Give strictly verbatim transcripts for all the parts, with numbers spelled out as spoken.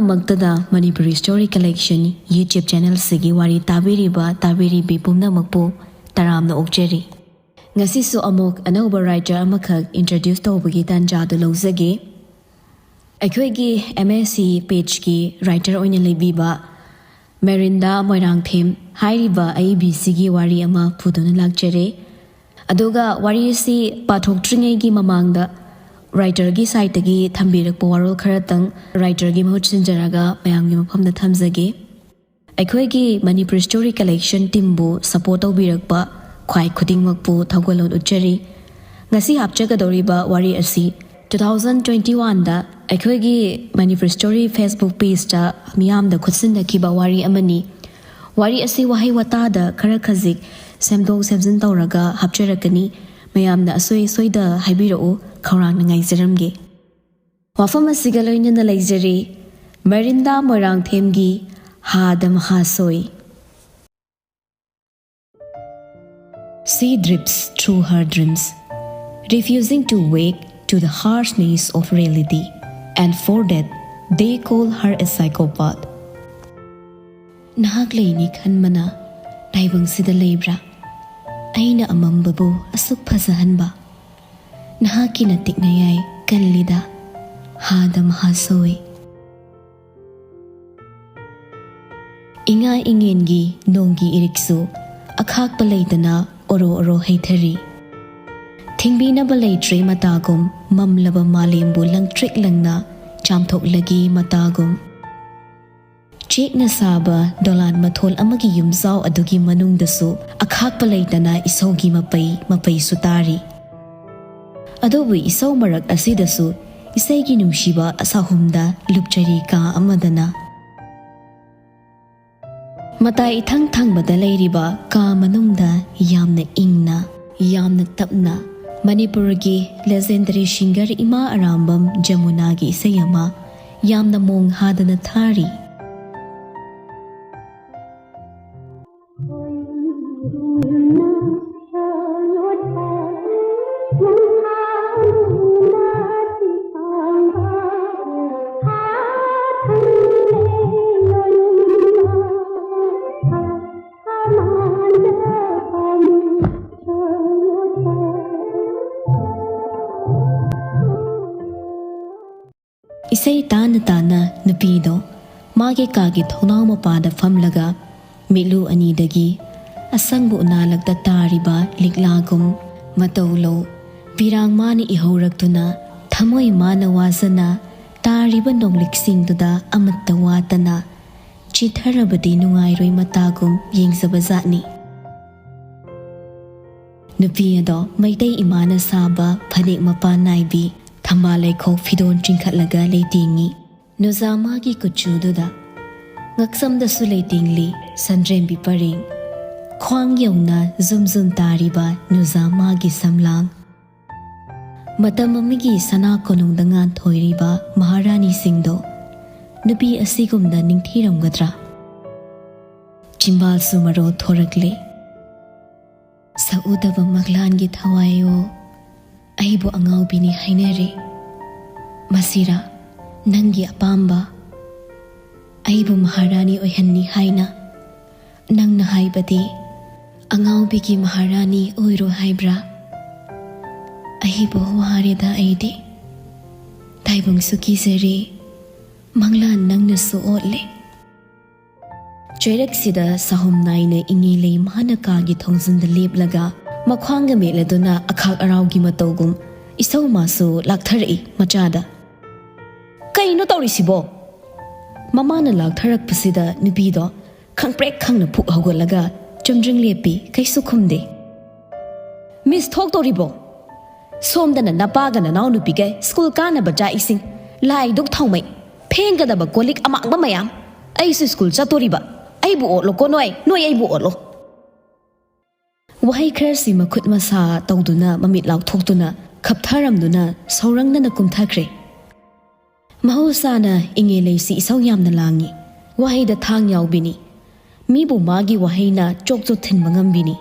ꯃꯛꯇꯗ Manipuri Story Collection YouTube channel ꯑꯁꯤꯒꯤ ꯋꯥꯔꯤ ꯇꯥꯕꯤꯔꯤꯕ ꯇꯥꯕꯤꯔꯤꯕꯤ ꯄꯨꯝꯅꯃꯛꯄꯨ ꯇꯔꯥꯝꯅ ꯑꯣꯛꯆꯔꯤ꯫ ꯉꯁꯤꯁꯨ ꯑꯃꯨꯛ ꯑꯅꯧꯕ writer ꯑꯃꯈꯛ introduce ꯇꯧꯕꯒꯤ ꯇꯥꯟꯖꯥꯗꯨ ꯂꯧꯖꯒꯦ꯫ ꯑꯩꯈꯣꯏꯒꯤ M S C pageꯀꯤ writer ꯑꯣꯏꯅ ꯂꯩꯕꯤꯕ ꯃꯦꯔꯤꯟꯗꯥ ꯃꯣꯏꯔꯥꯡꯊꯦꯝ ꯍꯥꯏꯔꯤꯕ ꯑꯏꯕꯤꯁꯤꯒꯤ ꯋꯥꯔꯤ ꯑꯃ ꯄꯨꯗꯨꯅ ꯂꯥꯛꯆꯔꯦ꯫ ꯑꯗꯨꯒ ꯋꯥꯔꯤ ꯑꯁꯤ ꯄꯥꯊꯣꯛꯇ꯭ꯔꯤꯉꯩꯒꯤ ꯃꯃꯥꯡꯗ writerꯒꯤ sideꯇꯒꯤ ꯊꯝꯕꯤꯔꯛꯄ ꯋꯥꯔꯣꯜ ꯈꯔꯇꯪ writerꯒꯤ ꯃꯍꯨꯠ ꯁꯤꯟꯖꯔꯒ ꯃꯌꯥꯝꯒꯤ ꯃꯐꯝꯗ ꯊꯝꯖꯒꯦ꯫ ꯑꯩꯈꯣꯏꯒꯤ Manipuri Story Collection teamꯕꯨ support ꯇꯧꯕꯤꯔꯛꯄ ꯈ꯭ꯋꯥꯏ ꯈꯨꯗꯤꯡꯃꯛꯄꯨ ꯊꯧꯒꯜꯂꯣꯟ ꯎꯠꯆꯔꯤ꯫ ꯉꯁꯤ ꯍꯥꯞꯆꯒꯗꯧꯔꯤꯕ ꯋꯥꯔꯤ ꯑꯁꯤ two thousand twenty oneꯗ ꯑꯩꯈꯣꯏꯒꯤ Manipuri Story Facebook pageꯇ ꯃꯤꯌꯥꯝꯗ ꯈꯨꯠꯁꯤꯟꯅꯈꯤꯕ ꯋꯥꯔꯤ ꯑꯃꯅꯤ꯫ ꯋꯥꯔꯤ ꯑꯁꯤ ꯋꯥꯍꯩ ꯋꯥꯇꯥꯗ ꯈꯔ ꯈꯖꯤꯛ ꯁꯦꯝꯗꯣꯛ ꯁꯦꯝꯖꯤꯟ ꯇꯧꯔꯒ ꯍꯥꯞꯆꯔꯛꯀꯅꯤ꯫ ꯃꯌꯥꯝꯅ ꯑꯁꯣꯏ ꯑꯁꯣꯏꯗ ꯍꯥꯏꯕꯤꯔꯛꯎ, ꯈꯧꯔꯥꯡꯅ ꯉꯥꯏꯖꯔꯝꯒꯦ꯫ ꯋꯥꯐꯝ ꯑꯁꯤꯒ ꯂꯣꯏꯅꯅ ꯂꯩꯖꯔꯤ ꯃꯦꯔꯤꯟꯗꯥ ꯃꯣꯏꯔꯥꯡꯊꯦꯝꯒꯤ ꯍꯥꯗ ꯃꯍꯥꯁꯣꯏ꯫ She drifts through her dreams, refusing to wake to the harshness of reality, and for that, they call her a psychopath. ꯅꯍꯥꯛ ꯂꯩꯅꯤ ꯈꯟꯕꯅ ꯇꯥꯏꯕꯪꯁꯤꯗ ꯂꯩꯕ꯭ꯔꯥ? ꯑꯩꯅ ꯑꯃꯝꯕꯕꯨ ꯑꯁꯨꯛ ꯐꯖꯍꯟꯕ꯫ ꯅꯍꯥꯛꯀꯤ ꯅꯇꯤꯛꯅ ꯌꯥꯏ ꯀꯜꯂꯤꯗ, ꯍꯥꯗ ꯃꯍꯥꯁꯣꯏ꯫ ꯏꯉꯥ ꯏꯉꯦꯟꯒꯤ ꯅꯣꯡꯒꯤ ꯏꯔꯤꯛꯁꯨ ꯑꯈꯥꯛꯄ ꯂꯩꯇꯅ ꯑꯣꯔꯣ ꯑꯣꯔꯣ ꯍꯩꯊꯔꯤ꯫ ꯊꯤꯡꯕꯤꯅꯕ ꯂꯩꯇ꯭ꯔꯦ ꯃꯇꯥꯒꯨꯝ, ꯃꯝꯂꯕ ꯃꯥꯂꯦꯝꯕꯨ ꯂꯪꯇ꯭ꯔꯤꯛ ꯂꯪꯅ ꯆꯥꯝꯊꯣꯛꯂꯒꯦ ꯃꯇꯥꯒꯨꯝ꯫ ꯆꯦꯛꯅ ꯁꯥꯕ ꯗꯣꯂꯥꯟ ꯃꯊꯣꯜ ꯑꯃꯒꯤ ꯌꯨꯝꯖꯥꯎ ꯑꯗꯨꯒꯤ ꯃꯅꯨꯡꯗꯁꯨ ꯑꯈꯥꯛꯄ ꯂꯩꯇꯅ ꯏꯁꯧꯒꯤ ꯃꯄꯩ ꯃꯄꯩꯁꯨ ꯇꯥꯔꯤ꯫ ꯑꯗꯨꯕꯨ ꯏꯁꯧ ꯃꯔꯛ ꯑꯁꯤꯗꯁꯨ ꯏꯁꯩꯒꯤ ꯅꯨꯡꯁꯤꯕ ꯑꯁꯥꯍꯨꯝꯗ ꯂꯨꯞꯆꯔꯤ ꯀꯥ ꯑꯃꯗꯅ꯫ ꯃꯇꯥꯏ ꯏꯊꯪ ꯊꯪꯕꯗ ꯂꯩꯔꯤꯕ ꯀꯥ ꯃꯅꯨꯡꯗ ꯌꯥꯝꯅ ꯏꯪꯅ, ꯌꯥꯝꯅ ꯇꯞꯅ ꯃꯅꯤꯄꯨꯔꯒꯤ legendary singer ꯏꯃꯥ ꯑꯔꯥꯝꯕꯝ ꯖꯃꯨꯅꯥꯒꯤ ꯏꯁꯩ ꯑꯃ ꯌꯥꯝꯅ ꯃꯣꯡ ꯍꯥꯗꯅ ꯊꯥꯔꯤ꯫ ꯃꯥꯒꯤ ꯀꯥꯒꯤ ꯊꯣꯡꯅꯥꯎ ꯃꯄꯥꯗ ꯐꯝꯂꯒ ꯃꯤꯠꯂꯨ ꯑꯅꯤꯗꯒꯤ ꯑꯁꯪꯕ ꯎꯅꯥꯂꯛꯇ ꯇꯥꯔꯤꯕ ꯂꯤꯛꯂꯥꯒꯨꯝ ꯃꯇꯧ ꯂꯧ ꯄꯤꯔꯥꯡ ꯃꯥꯅ ꯏꯍꯧꯔꯛꯇꯨꯅ, ꯊꯃꯣꯏ ꯃꯥꯅ ꯋꯥꯖꯅ ꯇꯥꯔꯤꯕ ꯅꯣꯡꯂꯤꯛꯁꯤꯡꯗꯨꯗ ꯑꯃꯠꯇ ꯋꯥꯠꯇꯅ ꯆꯤꯊꯔꯕꯗꯤ ꯅꯨꯡꯉꯥꯏꯔꯣꯏ ꯃꯇꯥꯒꯨꯝ ꯌꯦꯡꯖꯕ ꯖꯥꯠꯅꯤ꯫ ꯅꯨꯄꯤ ꯑꯗꯣ ꯃꯩꯇꯩ ꯏꯃꯥꯅ ꯁꯥꯕ ꯐꯅꯦꯛ ꯃꯄꯥꯟ ꯅꯥꯏꯕꯤ, ꯊꯝꯕꯥꯜ ꯂꯩꯈꯣꯛ ꯐꯤꯗꯣꯟ ꯆꯤꯡꯈꯠꯂꯒ ꯂꯩꯇꯦꯡꯉꯤ꯫ ꯅꯨꯖꯥ ꯃꯥꯒꯤ ꯀꯨꯆꯨꯗꯨꯗ꯫ ꯉꯛꯁꯝꯗꯁꯨ ꯂꯩꯇꯦꯡꯂꯤ ꯁꯟꯗ꯭ꯔꯦꯝꯕꯤ ꯄꯔꯦꯡ꯫ ꯈ꯭ꯋꯥꯡ ꯌꯧꯅ ꯖꯨꯝ ꯖꯨꯝ ꯇꯥꯔꯤꯕ ꯅꯨꯖꯥ ꯃꯥꯒꯤ ꯁꯝꯂꯥꯡ꯫ ꯃꯇꯝ ꯑꯃꯒꯤ ꯁꯅꯥ ꯀꯣꯅꯨꯡꯗ ꯉꯥꯟꯊꯣꯏꯔꯤꯕ ꯃꯍꯥꯔꯥꯅꯤꯁꯤꯡꯗꯣ ꯅꯨꯄꯤ ꯑꯁꯤꯒꯨꯝꯅ ꯅꯤꯡꯊꯤꯔꯝꯒꯗ꯭ꯔꯥ? ꯆꯤꯝꯕꯥꯜꯁꯨ ꯃꯔꯣ ꯊꯣꯔꯛꯂꯦ꯫ ꯁꯛꯎꯗꯕ ꯃꯪꯂꯥꯟꯒꯤ ꯊꯋꯥꯏꯑꯣ, ꯑꯩꯕꯨ ꯑꯉꯥꯎꯕꯤꯅꯤ ꯍꯥꯏꯅꯔꯦ꯫ ꯃꯁꯤꯔꯥ ꯅꯪꯒꯤ ꯑꯄꯥꯝꯕ? ꯑꯩꯕꯨ ꯃꯍꯥꯔꯥꯅꯤ ꯑꯣꯏꯍꯟꯅꯤ ꯍꯥꯏꯅ? ꯅꯪꯅ ꯍꯥꯏꯕꯗꯤ ꯑꯉꯥꯎꯕꯤꯒꯤ ꯃꯍꯥꯔꯥꯅꯤ ꯑꯣꯏꯔꯣ ꯍꯥꯏꯕ꯭ꯔꯥ? ꯑꯩꯕꯨ ꯋꯥꯔꯦꯗ ꯑꯩꯗꯤ꯫ ꯇꯥꯏꯕꯪꯁꯨ ꯀꯤꯖꯔꯦ, ꯃꯪꯂꯥꯟ ꯅꯪꯅꯁꯨ ꯑꯣꯠꯂꯦ꯫ ꯆꯩꯔꯛꯁꯤꯗ ꯁꯥꯍꯨꯝ ꯅꯥꯏꯅ ꯏꯉꯦꯂꯩ ꯃꯥꯅ ꯀꯥꯒꯤ ꯊꯣꯡꯖꯤꯟꯗ ꯂꯦꯞꯂꯒ ꯃꯈ꯭ꯋꯥꯡꯒ ꯃꯦꯠꯂꯗꯨꯅ ꯑꯈꯥꯛ ꯑꯔꯥꯎꯒꯤ ꯃꯇꯧꯒꯨꯝ ꯏꯁꯧ ꯃꯥꯁꯨ ꯂꯥꯛꯊꯔꯛꯏ ꯃꯆꯥꯗ꯫ "ꯀꯩꯅꯣ ꯇꯧꯔꯤꯁꯤꯕꯣ?" ꯃꯃꯥꯅ ꯂꯥꯛꯊꯔꯛꯄꯁꯤꯗ ꯅꯨꯄꯤꯗꯣ ꯈꯪꯄ꯭ꯔꯦꯛ ꯈꯪꯅ ꯐꯨꯛ ꯍꯧꯒꯠꯂꯒ ꯆꯨꯝꯗ꯭ꯔꯤꯡ ꯂꯦꯞꯄꯤ, ꯀꯩꯁꯨ ꯈꯨꯝꯗꯦ꯫ "ꯃꯤꯁ ꯊꯣꯛꯇꯧꯔꯤꯕꯣ? ꯁꯣꯝꯗꯅ ꯅꯄꯥꯒ ꯅꯅꯥꯎ ꯅꯨꯄꯤꯒ ꯁ꯭ꯀꯨꯜ ꯀꯥꯅꯕ ꯆꯥꯛ ꯏꯁꯤꯡ, ꯂꯥꯏ ꯙꯨꯛ ꯊꯥꯎꯃꯩ, ꯐꯦꯡꯒꯗꯕ ꯀꯣꯜ ꯂꯤꯛ ꯑꯃꯥꯡꯕ ꯃꯌꯥꯝ꯫ ꯑꯩꯁꯨ ꯁ꯭ꯀꯨꯜ ꯆꯠꯇꯣꯔꯤꯕ꯫ ꯑꯩꯕꯨ ꯑꯣꯠꯂꯣꯀꯣ ꯅꯣꯏ, ꯅꯣꯏ ꯑꯩꯕꯨ ꯑꯣꯠꯂꯣ꯫" ꯋꯥꯍꯩ ꯈꯔꯁꯤ ꯃꯈꯨꯠ ꯃꯁꯥ ꯇꯧꯗꯨꯅ ꯃꯃꯤꯠ ꯂꯥꯎꯊꯣꯛꯇꯨꯅ ꯈꯞꯊꯔꯝꯗꯨꯅ ꯁꯧꯔꯪꯗꯅ ꯀꯨꯝꯊꯈ꯭ꯔꯦ꯫ ꯃꯍꯧꯁꯥꯅ ꯏꯉꯦꯂꯩꯁꯤ ꯏꯁꯧ ꯌꯥꯝꯅ ꯂꯥꯡꯉꯤ꯫ ꯋꯥꯍꯩꯗ ꯊꯥꯡ ꯌꯥꯎꯕꯤꯅꯤ꯫ ꯃꯤꯕꯨ ꯃꯥꯒꯤ ꯋꯥꯍꯩꯅ ꯆꯣꯛ ꯆꯣꯛ ꯊꯤꯟꯕ ꯉꯝꯕꯤꯅꯤ꯫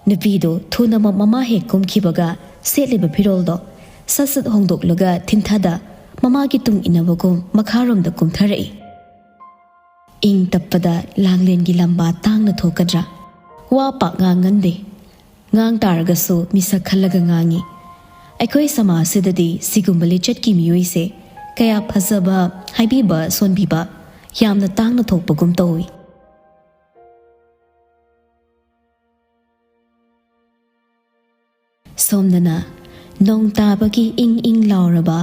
ꯅꯨꯄꯤꯗꯨ ꯊꯨꯅꯃꯛ ꯃꯃꯥ ꯍꯦꯛ ꯀꯨꯝꯈꯤꯕꯒ ꯁꯦꯠꯂꯤꯕ ꯐꯤꯔꯣꯜꯗꯣ ꯁꯠ ꯁꯠ ꯍꯣꯡꯗꯣꯛꯂꯒ ꯊꯤꯟꯊꯗ ꯃꯃꯥꯒꯤ ꯇꯨꯡ ꯏꯟꯅꯕꯒꯨꯝ ꯃꯈꯥꯔꯣꯝꯗ ꯀꯨꯝꯊꯔꯛꯏ꯫ ꯏꯪ ꯇꯞꯄꯗ ꯂꯥꯡꯂꯦꯟꯒꯤ ꯂꯝꯕꯥ ꯇꯥꯡꯅ ꯊꯣꯛꯀꯗ꯭ꯔꯥ? ꯋꯥ ꯄꯥꯛ ꯉꯥꯡꯒꯟꯗꯦ꯫ ꯉꯥꯡ ꯇꯥꯔꯒꯁꯨ ꯃꯤꯁꯛ ꯈꯜꯂꯒ ꯉꯥꯡꯉꯤ꯫ ꯑꯩꯈꯣꯏ ꯁꯃꯥꯖꯁꯤꯗꯗꯤ ꯁꯤꯒꯨꯝꯕ ꯂꯤꯆꯠꯀꯤ ꯃꯤꯑꯣꯏꯁꯦ ꯀꯌꯥ ꯐꯖꯕ, ꯍꯥꯏꯕꯤꯕ ꯁꯣꯟꯕꯤꯕ ꯌꯥꯝꯅ ꯇꯥꯡꯅ ꯊꯣꯛꯄꯒꯨꯝ ꯇꯧꯏ꯫ ꯁꯣꯝꯗꯅ ꯅꯣꯡ ꯇꯥꯕꯒꯤ ꯏꯪ ꯏꯪ ꯂꯥꯎꯔꯕ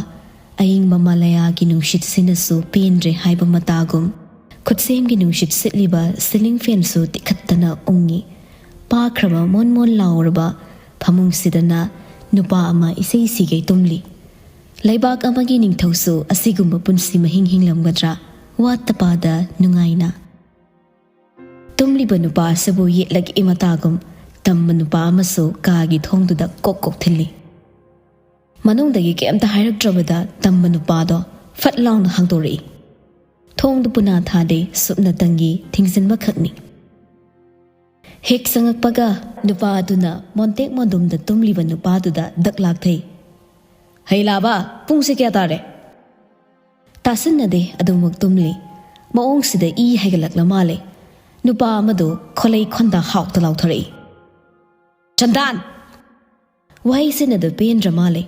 ꯑꯏꯪꯕ ꯃꯂꯌꯥꯒꯤ ꯅꯨꯡꯁꯤꯠꯁꯤꯅꯁꯨ ꯄꯦꯟꯗ꯭ꯔꯦ ꯍꯥꯏꯕ ꯃꯇꯥꯒꯨꯝ, ꯈꯨꯠꯁꯦꯝꯒꯤ ꯅꯨꯡꯁꯤꯠ ꯁꯤꯠꯂꯤꯕ ꯁꯤꯂꯤꯡ ꯐꯦꯟꯁꯨ ꯇꯤꯈꯠꯇꯅ ꯎꯪꯉꯤ꯫ ꯄꯥꯈ꯭ꯔꯕ ꯃꯣꯟ ꯃꯣꯟ ꯂꯥꯎꯔꯕ ꯐꯃꯨꯡꯁꯤꯗꯅ ꯅꯨꯄꯥ ꯑꯃ ꯏꯁꯩ ꯁꯤꯒꯩ ꯇꯨꯝꯂꯤ꯫ ꯂꯩꯕꯥꯛ ꯑꯃꯒꯤ ꯅꯤꯡꯊꯧꯁꯨ ꯑꯁꯤꯒꯨꯝꯕ ꯄꯨꯟꯁꯤ ꯃꯍꯤꯡ ꯍꯤꯡꯂꯝꯒꯗ꯭ꯔꯥ? ꯋꯥꯠꯇ ꯄꯥꯗ ꯅꯨꯡꯉꯥꯏꯅ꯫ ꯇꯨꯝꯂꯤꯕ ꯅꯨꯄꯥ ꯑꯁꯤꯕꯨ ꯌꯦꯠꯂꯒ ꯏꯃꯇꯥꯒꯨꯝ ꯇꯝꯕ ꯅꯨꯄꯥ ꯑꯃꯁꯨ ꯀꯥꯒꯤ ꯊꯣꯡꯗꯨꯗ ꯀꯣꯛ ꯀꯣꯛ ꯊꯤꯜꯂꯤ꯫ ꯃꯅꯨꯡꯗꯒꯤ ꯀꯩꯝꯇ ꯍꯥꯏꯔꯛꯇ꯭ꯔꯕꯗ ꯇꯝꯕ ꯅꯨꯄꯥꯗꯣ ꯐꯠ ꯂꯥꯎꯅ ꯍꯥꯡꯗꯣꯔꯛꯏ꯫ ꯊꯣꯡꯗꯨ ꯄꯨꯅꯥ ꯊꯥꯗꯦ, ꯁꯨꯞꯅꯇꯪꯒꯤ ꯊꯤꯡꯖꯤꯟꯕ ꯈꯛꯅꯤ꯫ ꯍꯦꯛ ꯆꯪꯉꯛꯄꯒ ꯅꯨꯄꯥ ꯑꯗꯨꯅ ꯃꯣꯟꯇꯦꯛ ꯃꯣꯟꯗꯨꯝꯗ ꯇꯨꯝꯂꯤꯕ ꯅꯨꯄꯥꯗꯨꯗ ꯗꯛ ꯂꯥꯛꯊꯩ꯫ "ꯍꯩ ꯂꯥꯕ, ꯄꯨꯡꯁꯦ ꯀꯌꯥ ꯇꯥꯔꯦ?" ꯇꯥꯁꯤꯟꯅꯗꯦ, ꯑꯗꯨꯃꯛ ꯇꯨꯝꯂꯤ꯫ ꯃꯑꯣꯡꯁꯤꯗ ꯏ ꯍꯩꯒꯠꯂꯛꯂ ꯃꯥꯜꯂꯦ꯫ ꯅꯨꯄꯥ ꯑꯃꯗꯨ ꯈꯣꯂꯩ ꯈꯣꯟꯗ ꯍꯥꯎꯇ ꯂꯥꯎꯊꯔꯛꯏ꯫ "ꯆꯟꯗꯥꯟ!" ꯋꯥꯍꯩꯁꯤꯅꯗ ꯄꯦꯟꯗ꯭ꯔ ꯃꯥꯜꯂꯦ꯫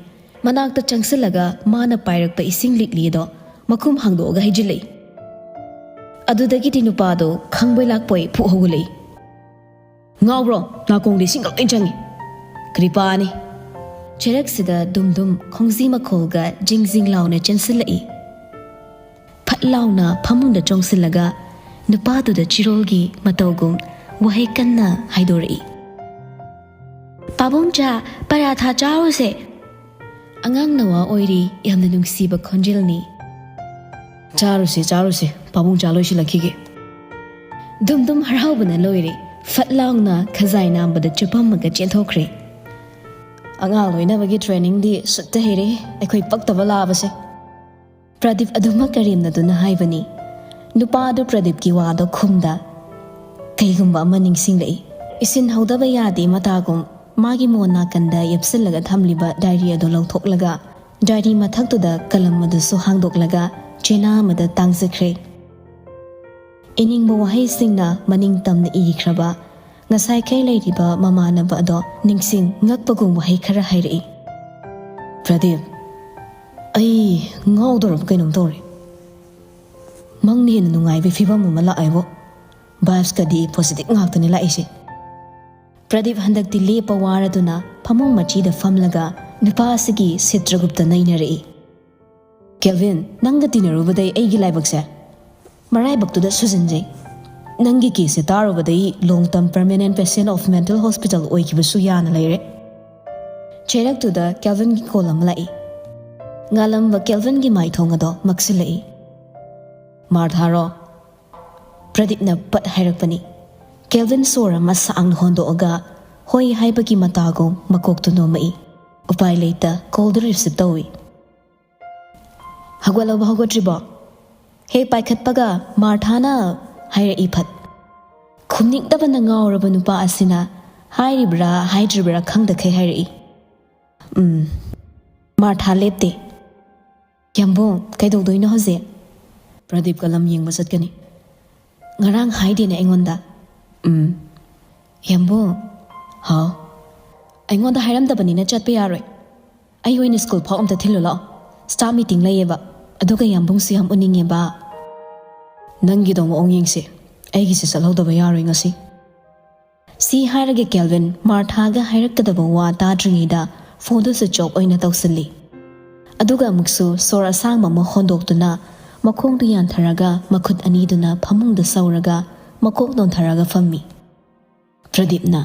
ꯃꯅꯥꯛꯇ ꯆꯪꯁꯤꯜꯂꯒ ꯃꯥꯅ ꯄꯥꯏꯔꯛꯄ ꯏꯁꯤꯡ ꯂꯤꯛꯂꯤ ꯑꯗꯣ ꯃꯈꯨꯝ ꯍꯥꯡꯗꯣꯛꯑꯒ ꯍꯩꯖꯤꯜꯂꯛꯏ꯫ ꯑꯗꯨꯗꯒꯤꯗꯤ ꯅꯨꯄꯥꯗꯣ ꯈꯪꯕꯣꯏ ꯂꯥꯛꯄꯣꯏ ꯐꯨꯛ ꯍꯧꯒꯠꯂꯛꯏ꯫ "ꯉꯥꯎꯕ꯭ꯔꯣ? ꯅꯥꯀꯣꯡꯗ ꯏꯁꯤꯡꯒ ꯂꯣꯏ ꯆꯪꯉꯤ꯫ ꯀ꯭ꯔꯤꯄꯥꯅꯤ!" ꯆꯦꯔꯛꯁꯤꯗ ꯗꯨꯝ ꯗꯨꯝ ꯈꯣꯡꯖꯤ ꯃꯈꯣꯜꯒ ꯖꯤꯡ ꯖꯤꯡ ꯂꯥꯎꯅ ꯆꯦꯟꯁꯤꯜꯂꯛꯏ꯫ ꯐꯠ ꯂꯥꯎꯅ ꯐꯃꯨꯡꯗ ꯆꯣꯡꯁꯤꯜꯂꯒ ꯅꯨꯄꯥꯗꯨꯗ ꯆꯤꯔꯣꯜꯒꯤ ꯃꯇꯧꯒꯨꯝ ꯋꯥꯍꯩ ꯀꯟꯅ ꯍꯥꯏꯗꯣꯔꯛꯏ꯫ "ꯄꯥꯕꯨꯡꯆꯥ, ꯄꯔꯥꯊꯥ ꯆꯥꯔꯨꯁꯦ!" ꯑꯉꯥꯡ ꯅꯋꯥ ꯑꯣꯏꯔꯤ, ꯌꯥꯝꯅ ꯅꯨꯡꯁꯤꯕ ꯈꯣꯟꯖꯦꯜꯅꯤ꯫ "ꯆꯥꯔꯨꯁꯦ, ꯆꯥꯔꯨꯁꯦ, ꯄꯥꯕꯨꯡꯆꯥ ꯂꯣꯏꯁꯤꯜꯂꯛꯈꯤꯒꯦ꯫" ꯗꯨꯝ ꯗꯨꯝ ꯍꯔꯥꯎꯕꯅ ꯂꯣꯏꯔꯦ꯫ ꯐꯠ ꯂꯥꯎꯅ ꯈꯖꯥꯏ ꯅꯥꯝꯕꯗ ꯆꯨꯞꯄꯝꯃꯒ ꯆꯦꯟꯊꯣꯛꯈ꯭ꯔꯦ꯫ "ꯑꯉꯥꯡ ꯂꯣꯏꯅꯕꯒꯤ ꯇ꯭ꯔꯦꯅꯤꯡꯗꯤ ꯁꯨꯠꯇ ꯍꯩꯔꯦ, ꯑꯩꯈꯣꯏ ꯄꯛꯇꯕ ꯂꯥꯛꯑꯕꯁꯦ꯫" ꯄ꯭ꯔꯗꯤꯞ ꯑꯗꯨꯃꯛ ꯀꯔꯦꯝꯅꯗꯨꯅ ꯍꯥꯏꯕꯅꯤ꯫ ꯅꯨꯄꯥ ꯑꯗꯨ ꯄ꯭ꯔꯗꯤꯞꯀꯤ ꯋꯥꯗꯣ ꯈꯨꯝꯗ꯫ ꯀꯩꯒꯨꯝꯕ ꯑꯃ ꯅꯤꯡꯁꯤꯡꯂꯛꯏ꯫ ꯏꯁꯤꯟꯍꯧꯗꯕ ꯌꯥꯗꯦ ꯃꯇꯥꯒꯨꯝ ꯃꯥꯒꯤ ꯃꯣꯟ ꯅꯥꯀꯟꯗ ꯌꯦꯞꯁꯤꯜꯂꯒ ꯊꯝꯂꯤꯕ ꯗꯥꯏꯔꯤ ꯑꯗꯨ ꯂꯧꯊꯣꯛꯂꯒ ꯗꯥꯏꯔꯤ ꯃꯊꯛꯇꯨꯗ ꯀꯂꯝ ꯑꯗꯨꯁꯨ ꯍꯥꯡꯗꯣꯛꯂꯒ ꯆꯦꯅꯥ ꯑꯃꯗ ꯇꯥꯡꯖꯈ꯭ꯔꯦ꯫ ꯏꯅꯤꯡꯕ ꯋꯥꯍꯩꯁꯤꯡꯅ ꯃꯅꯤꯡ ꯇꯝꯅ ꯏꯈ꯭ꯔꯕ ꯉꯁꯥꯏꯈꯩ ꯂꯩꯔꯤꯕ ꯃꯃꯥꯟꯅꯕ ꯑꯗꯣ ꯅꯤꯡꯁꯤꯡ ꯉꯛꯄꯒꯨꯝ ꯋꯥꯍꯩ ꯈꯔ ꯍꯥꯏꯔꯛꯏ꯫ "ꯄ꯭ꯔꯗꯤꯞ, ꯑꯩ ꯉꯥꯎꯗꯧꯔꯕ ꯀꯩꯅꯣꯝ ꯇꯧꯔꯦ꯫ ꯃꯪꯅ ꯍꯦꯟꯅ ꯅꯨꯡꯉꯥꯏꯕꯒꯤ ꯐꯤꯕꯝ ꯑꯃ ꯂꯥꯛꯑꯦꯕꯣ꯫ Vibesꯀꯗꯤ positive ꯉꯥꯛꯇꯅꯦ ꯂꯥꯛꯏꯁꯦ꯫ ꯄ꯭ꯔꯗꯤꯞ ꯍꯟꯗꯛꯇꯤ ꯂꯦꯞꯄ ꯋꯥꯔꯗꯨꯅ ꯐꯃꯨꯡ ꯃꯆꯤꯗ ꯐꯝꯂꯒ ꯅꯨꯄꯥ ꯑꯁꯤꯒꯤ ꯁꯤꯇ꯭ꯔꯒꯨꯞꯇ ꯅꯩꯅꯔꯛꯏ꯫ "ꯀꯦꯜꯚꯤꯟ, ꯅꯪꯒ ꯇꯤꯟꯅꯔꯨꯕꯗꯩ ꯑꯩꯒꯤ ꯂꯥꯏꯕꯛꯁꯦ ꯃꯔꯥꯏꯕꯛꯇꯨꯗ ꯁꯨꯖꯟꯖꯩ꯫ ꯅꯪꯒꯤ caseꯁꯦ ꯇꯥꯔꯨꯕꯗꯩ long term permanent patient of mental hospital ꯑꯣꯏꯈꯤꯕꯁꯨ ꯌꯥꯅ ꯂꯩꯔꯦ꯫" ꯆꯩꯔꯛꯇꯨꯗ ꯀꯦꯜꯚꯤꯟꯒꯤ call ꯑꯃ ꯂꯥꯛꯏ꯫ ꯉꯥꯜꯂꯝꯕ ꯀꯦꯜꯚꯤꯟꯒꯤ ꯃꯥꯏꯊꯣꯡ ꯑꯗꯣ ꯃꯛꯁꯤꯜꯂꯛꯏ꯫ "ꯃꯥꯔꯊꯥꯔꯣ?" ꯄ꯭ꯔꯗꯤꯞꯅ ꯄꯠ ꯍꯥꯏꯔꯛꯄꯅꯤ꯫ ꯀꯦꯜꯚꯤꯟ ꯁꯣꯔ ꯑꯃ ꯁꯥꯡꯅ ꯍꯣꯟꯗꯣꯛꯑꯒ ꯍꯣꯏ ꯍꯥꯏꯕꯒꯤ ꯃꯇꯥꯒꯨꯝ ꯃꯀꯣꯛꯇꯨ ꯅꯣꯝꯃꯛꯏ꯫ ꯎꯄꯥꯏ ꯂꯩꯇ callꯗꯨ receive ꯇꯧꯏ꯫ "ꯍꯧꯒꯠꯂꯕ ꯍꯧꯒꯠꯇ꯭ꯔꯤꯕꯣ? ꯍꯦꯛ ꯄꯥꯏꯈꯠꯄꯒ ꯃꯥꯔꯊꯥꯅ ꯍꯥꯏꯔꯛꯏ ꯐꯠ꯫ ꯈꯨꯝꯅꯤꯡꯗꯕꯅ ꯉꯥꯎꯔꯕ ꯅꯨꯄꯥ ꯑꯁꯤꯅ ꯍꯥꯏꯔꯤꯕ꯭ꯔꯥ ꯍꯥꯏꯗ꯭ꯔꯤꯕ꯭ꯔꯥ ꯈꯪꯗꯈꯩ ꯍꯥꯏꯔꯛꯏ꯫ "ꯎꯝ, ꯃꯥꯔꯊꯥ ꯂꯦꯞꯇꯦ꯫" "ꯌꯥꯝꯕꯨꯡ, ꯀꯩꯗꯧꯗꯣꯏꯅꯣ ꯍꯧꯖꯤꯛ?" "ꯄ꯭ꯔꯗꯤꯞꯀ ꯂꯝ ꯌꯦꯡꯕ ꯆꯠꯀꯅꯤ꯫ ꯉꯔꯥꯡ ꯍꯥꯏꯗꯦꯅꯦ ꯑꯩꯉꯣꯟꯗ?" "ꯎꯝ꯫" "ꯌꯥꯝꯕꯨꯡ꯫" "ꯍꯥꯎ?" "ꯑꯩꯉꯣꯟꯗ ꯍꯥꯏꯔꯝꯗꯕꯅꯤꯅ ꯆꯠꯄ ꯌꯥꯔꯣꯏ꯫ ꯑꯩ ꯑꯣꯏꯅ ꯁ꯭ꯀꯨꯜ ꯐꯥꯎ ꯑꯝꯇ ꯊꯤꯜꯂꯨ ꯂꯥꯛꯑꯣ꯫ Staff meeting ꯂꯩꯌꯦꯕ꯫ ꯑꯗꯨꯒ ꯌꯥꯝꯕꯨꯡꯁꯨ ꯌꯥꯝ ꯎꯅꯤꯡꯉꯦꯕ꯫" "ꯅꯪꯒꯤꯗꯣ ꯃꯑꯣꯡ ꯌꯦꯡꯁꯤ꯫ ꯑꯩꯒꯤꯁꯦ ꯆꯠꯍꯧꯗꯕ ꯌꯥꯔꯣꯏ ꯉꯁꯤ꯫" ꯁꯤ ꯍꯥꯏꯔꯒ ꯀꯦꯜꯚꯤꯟ ꯃꯥꯔꯊꯥꯒ ꯍꯥꯏꯔꯛꯀꯗꯕ ꯋꯥ ꯇꯥꯗ꯭ꯔꯤꯉꯩꯗ phoneꯗꯨ switch off ꯑꯣꯏꯅ ꯇꯧꯁꯤꯜꯂꯤ꯫ ꯑꯗꯨꯒ ꯑꯃꯨꯛꯁꯨ ꯁꯣꯔ ꯑꯁꯥꯡꯕ ꯑꯃ ꯍꯣꯟꯗꯣꯛꯇꯨꯅ ꯃꯈꯣꯡꯗꯨ ꯌꯥꯟꯊꯔꯒ ꯃꯈꯨꯠ ꯑꯅꯤꯗꯨꯅ ꯐꯃꯨꯡꯗ ꯁꯧꯔꯒ ꯃꯀꯣꯛ ꯅꯣꯟꯊꯔꯒ ꯐꯝꯃꯤ꯫ ꯄ꯭ꯔꯗꯤꯞꯅ,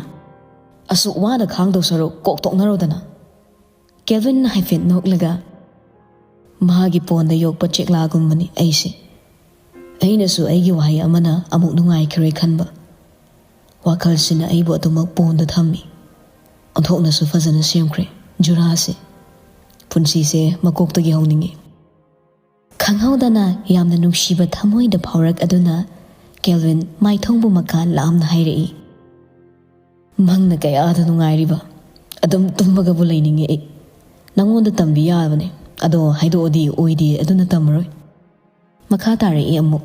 "ꯑꯁꯨꯛ ꯋꯥꯅ ꯈꯥꯡꯗꯧ ꯁꯔꯨꯛ ꯀꯣꯛ ꯇꯣꯛꯅꯔꯣꯗꯅ꯫" ꯀꯦꯜꯚꯤꯟꯅ ꯍꯥꯏꯐꯦꯠ ꯅꯣꯛꯂꯒ, "ꯃꯥꯒꯤ ꯄꯣꯟꯗ ꯌꯣꯛꯄ ꯆꯦꯛꯂꯥꯒꯨꯝꯕꯅꯤ ꯑꯩꯁꯦ꯫ ꯑꯩꯅꯁꯨ ꯑꯩꯒꯤ ꯋꯥꯍꯩ ꯑꯃꯅ ꯑꯃꯨꯛ ꯅꯨꯡꯉꯥꯏꯈꯤꯔꯣꯏ ꯈꯟꯕ꯫ ꯋꯥꯈꯜꯁꯤꯅ ꯑꯩꯕꯨ ꯑꯗꯨꯃꯛ ꯄꯣꯟꯗ ꯊꯝꯃꯤ꯫ ꯑꯣꯟꯊꯣꯛꯅꯁꯨ ꯐꯖꯅ ꯁꯦꯝꯈ꯭ꯔꯦ ꯖꯨꯔꯥꯁꯦ꯫ ꯄꯨꯟꯁꯤꯁꯦ ꯃꯀꯣꯛꯇꯒꯤ ꯍꯧꯅꯤꯡꯉꯤ꯫" ꯈꯪꯍꯧꯗꯅ ꯌꯥꯝꯅ ꯅꯨꯡꯁꯤꯕ ꯊꯃꯣꯏꯗ ꯐꯥꯎꯔꯛ ꯑꯗꯨꯅ ꯀꯦꯜꯚꯤꯟ ꯃꯥꯏꯊꯣꯡꯕꯨ ꯃꯀꯥ ꯂꯥꯝꯅ ꯍꯥꯏꯔꯛꯏ, "ꯃꯪꯅ ꯀꯌꯥꯗ ꯅꯨꯡꯉꯥꯏꯔꯤꯕ꯫ ꯑꯗꯨꯝ ꯇꯨꯝꯃꯒꯕꯨ ꯂꯩꯅꯤꯡꯉꯦ ꯑꯩ꯫ ꯅꯪꯉꯣꯟꯗ ꯇꯝꯕꯤ ꯌꯥꯕꯅꯦ, ꯑꯗꯣ ꯍꯥꯏꯗꯣꯛꯑꯗꯤ ꯑꯣꯏꯗꯦ, ꯑꯗꯨꯅ ꯇꯝꯃꯔꯣꯏ꯫" ꯃꯈꯥ ꯇꯥꯔꯛꯏ ꯑꯃꯨꯛ,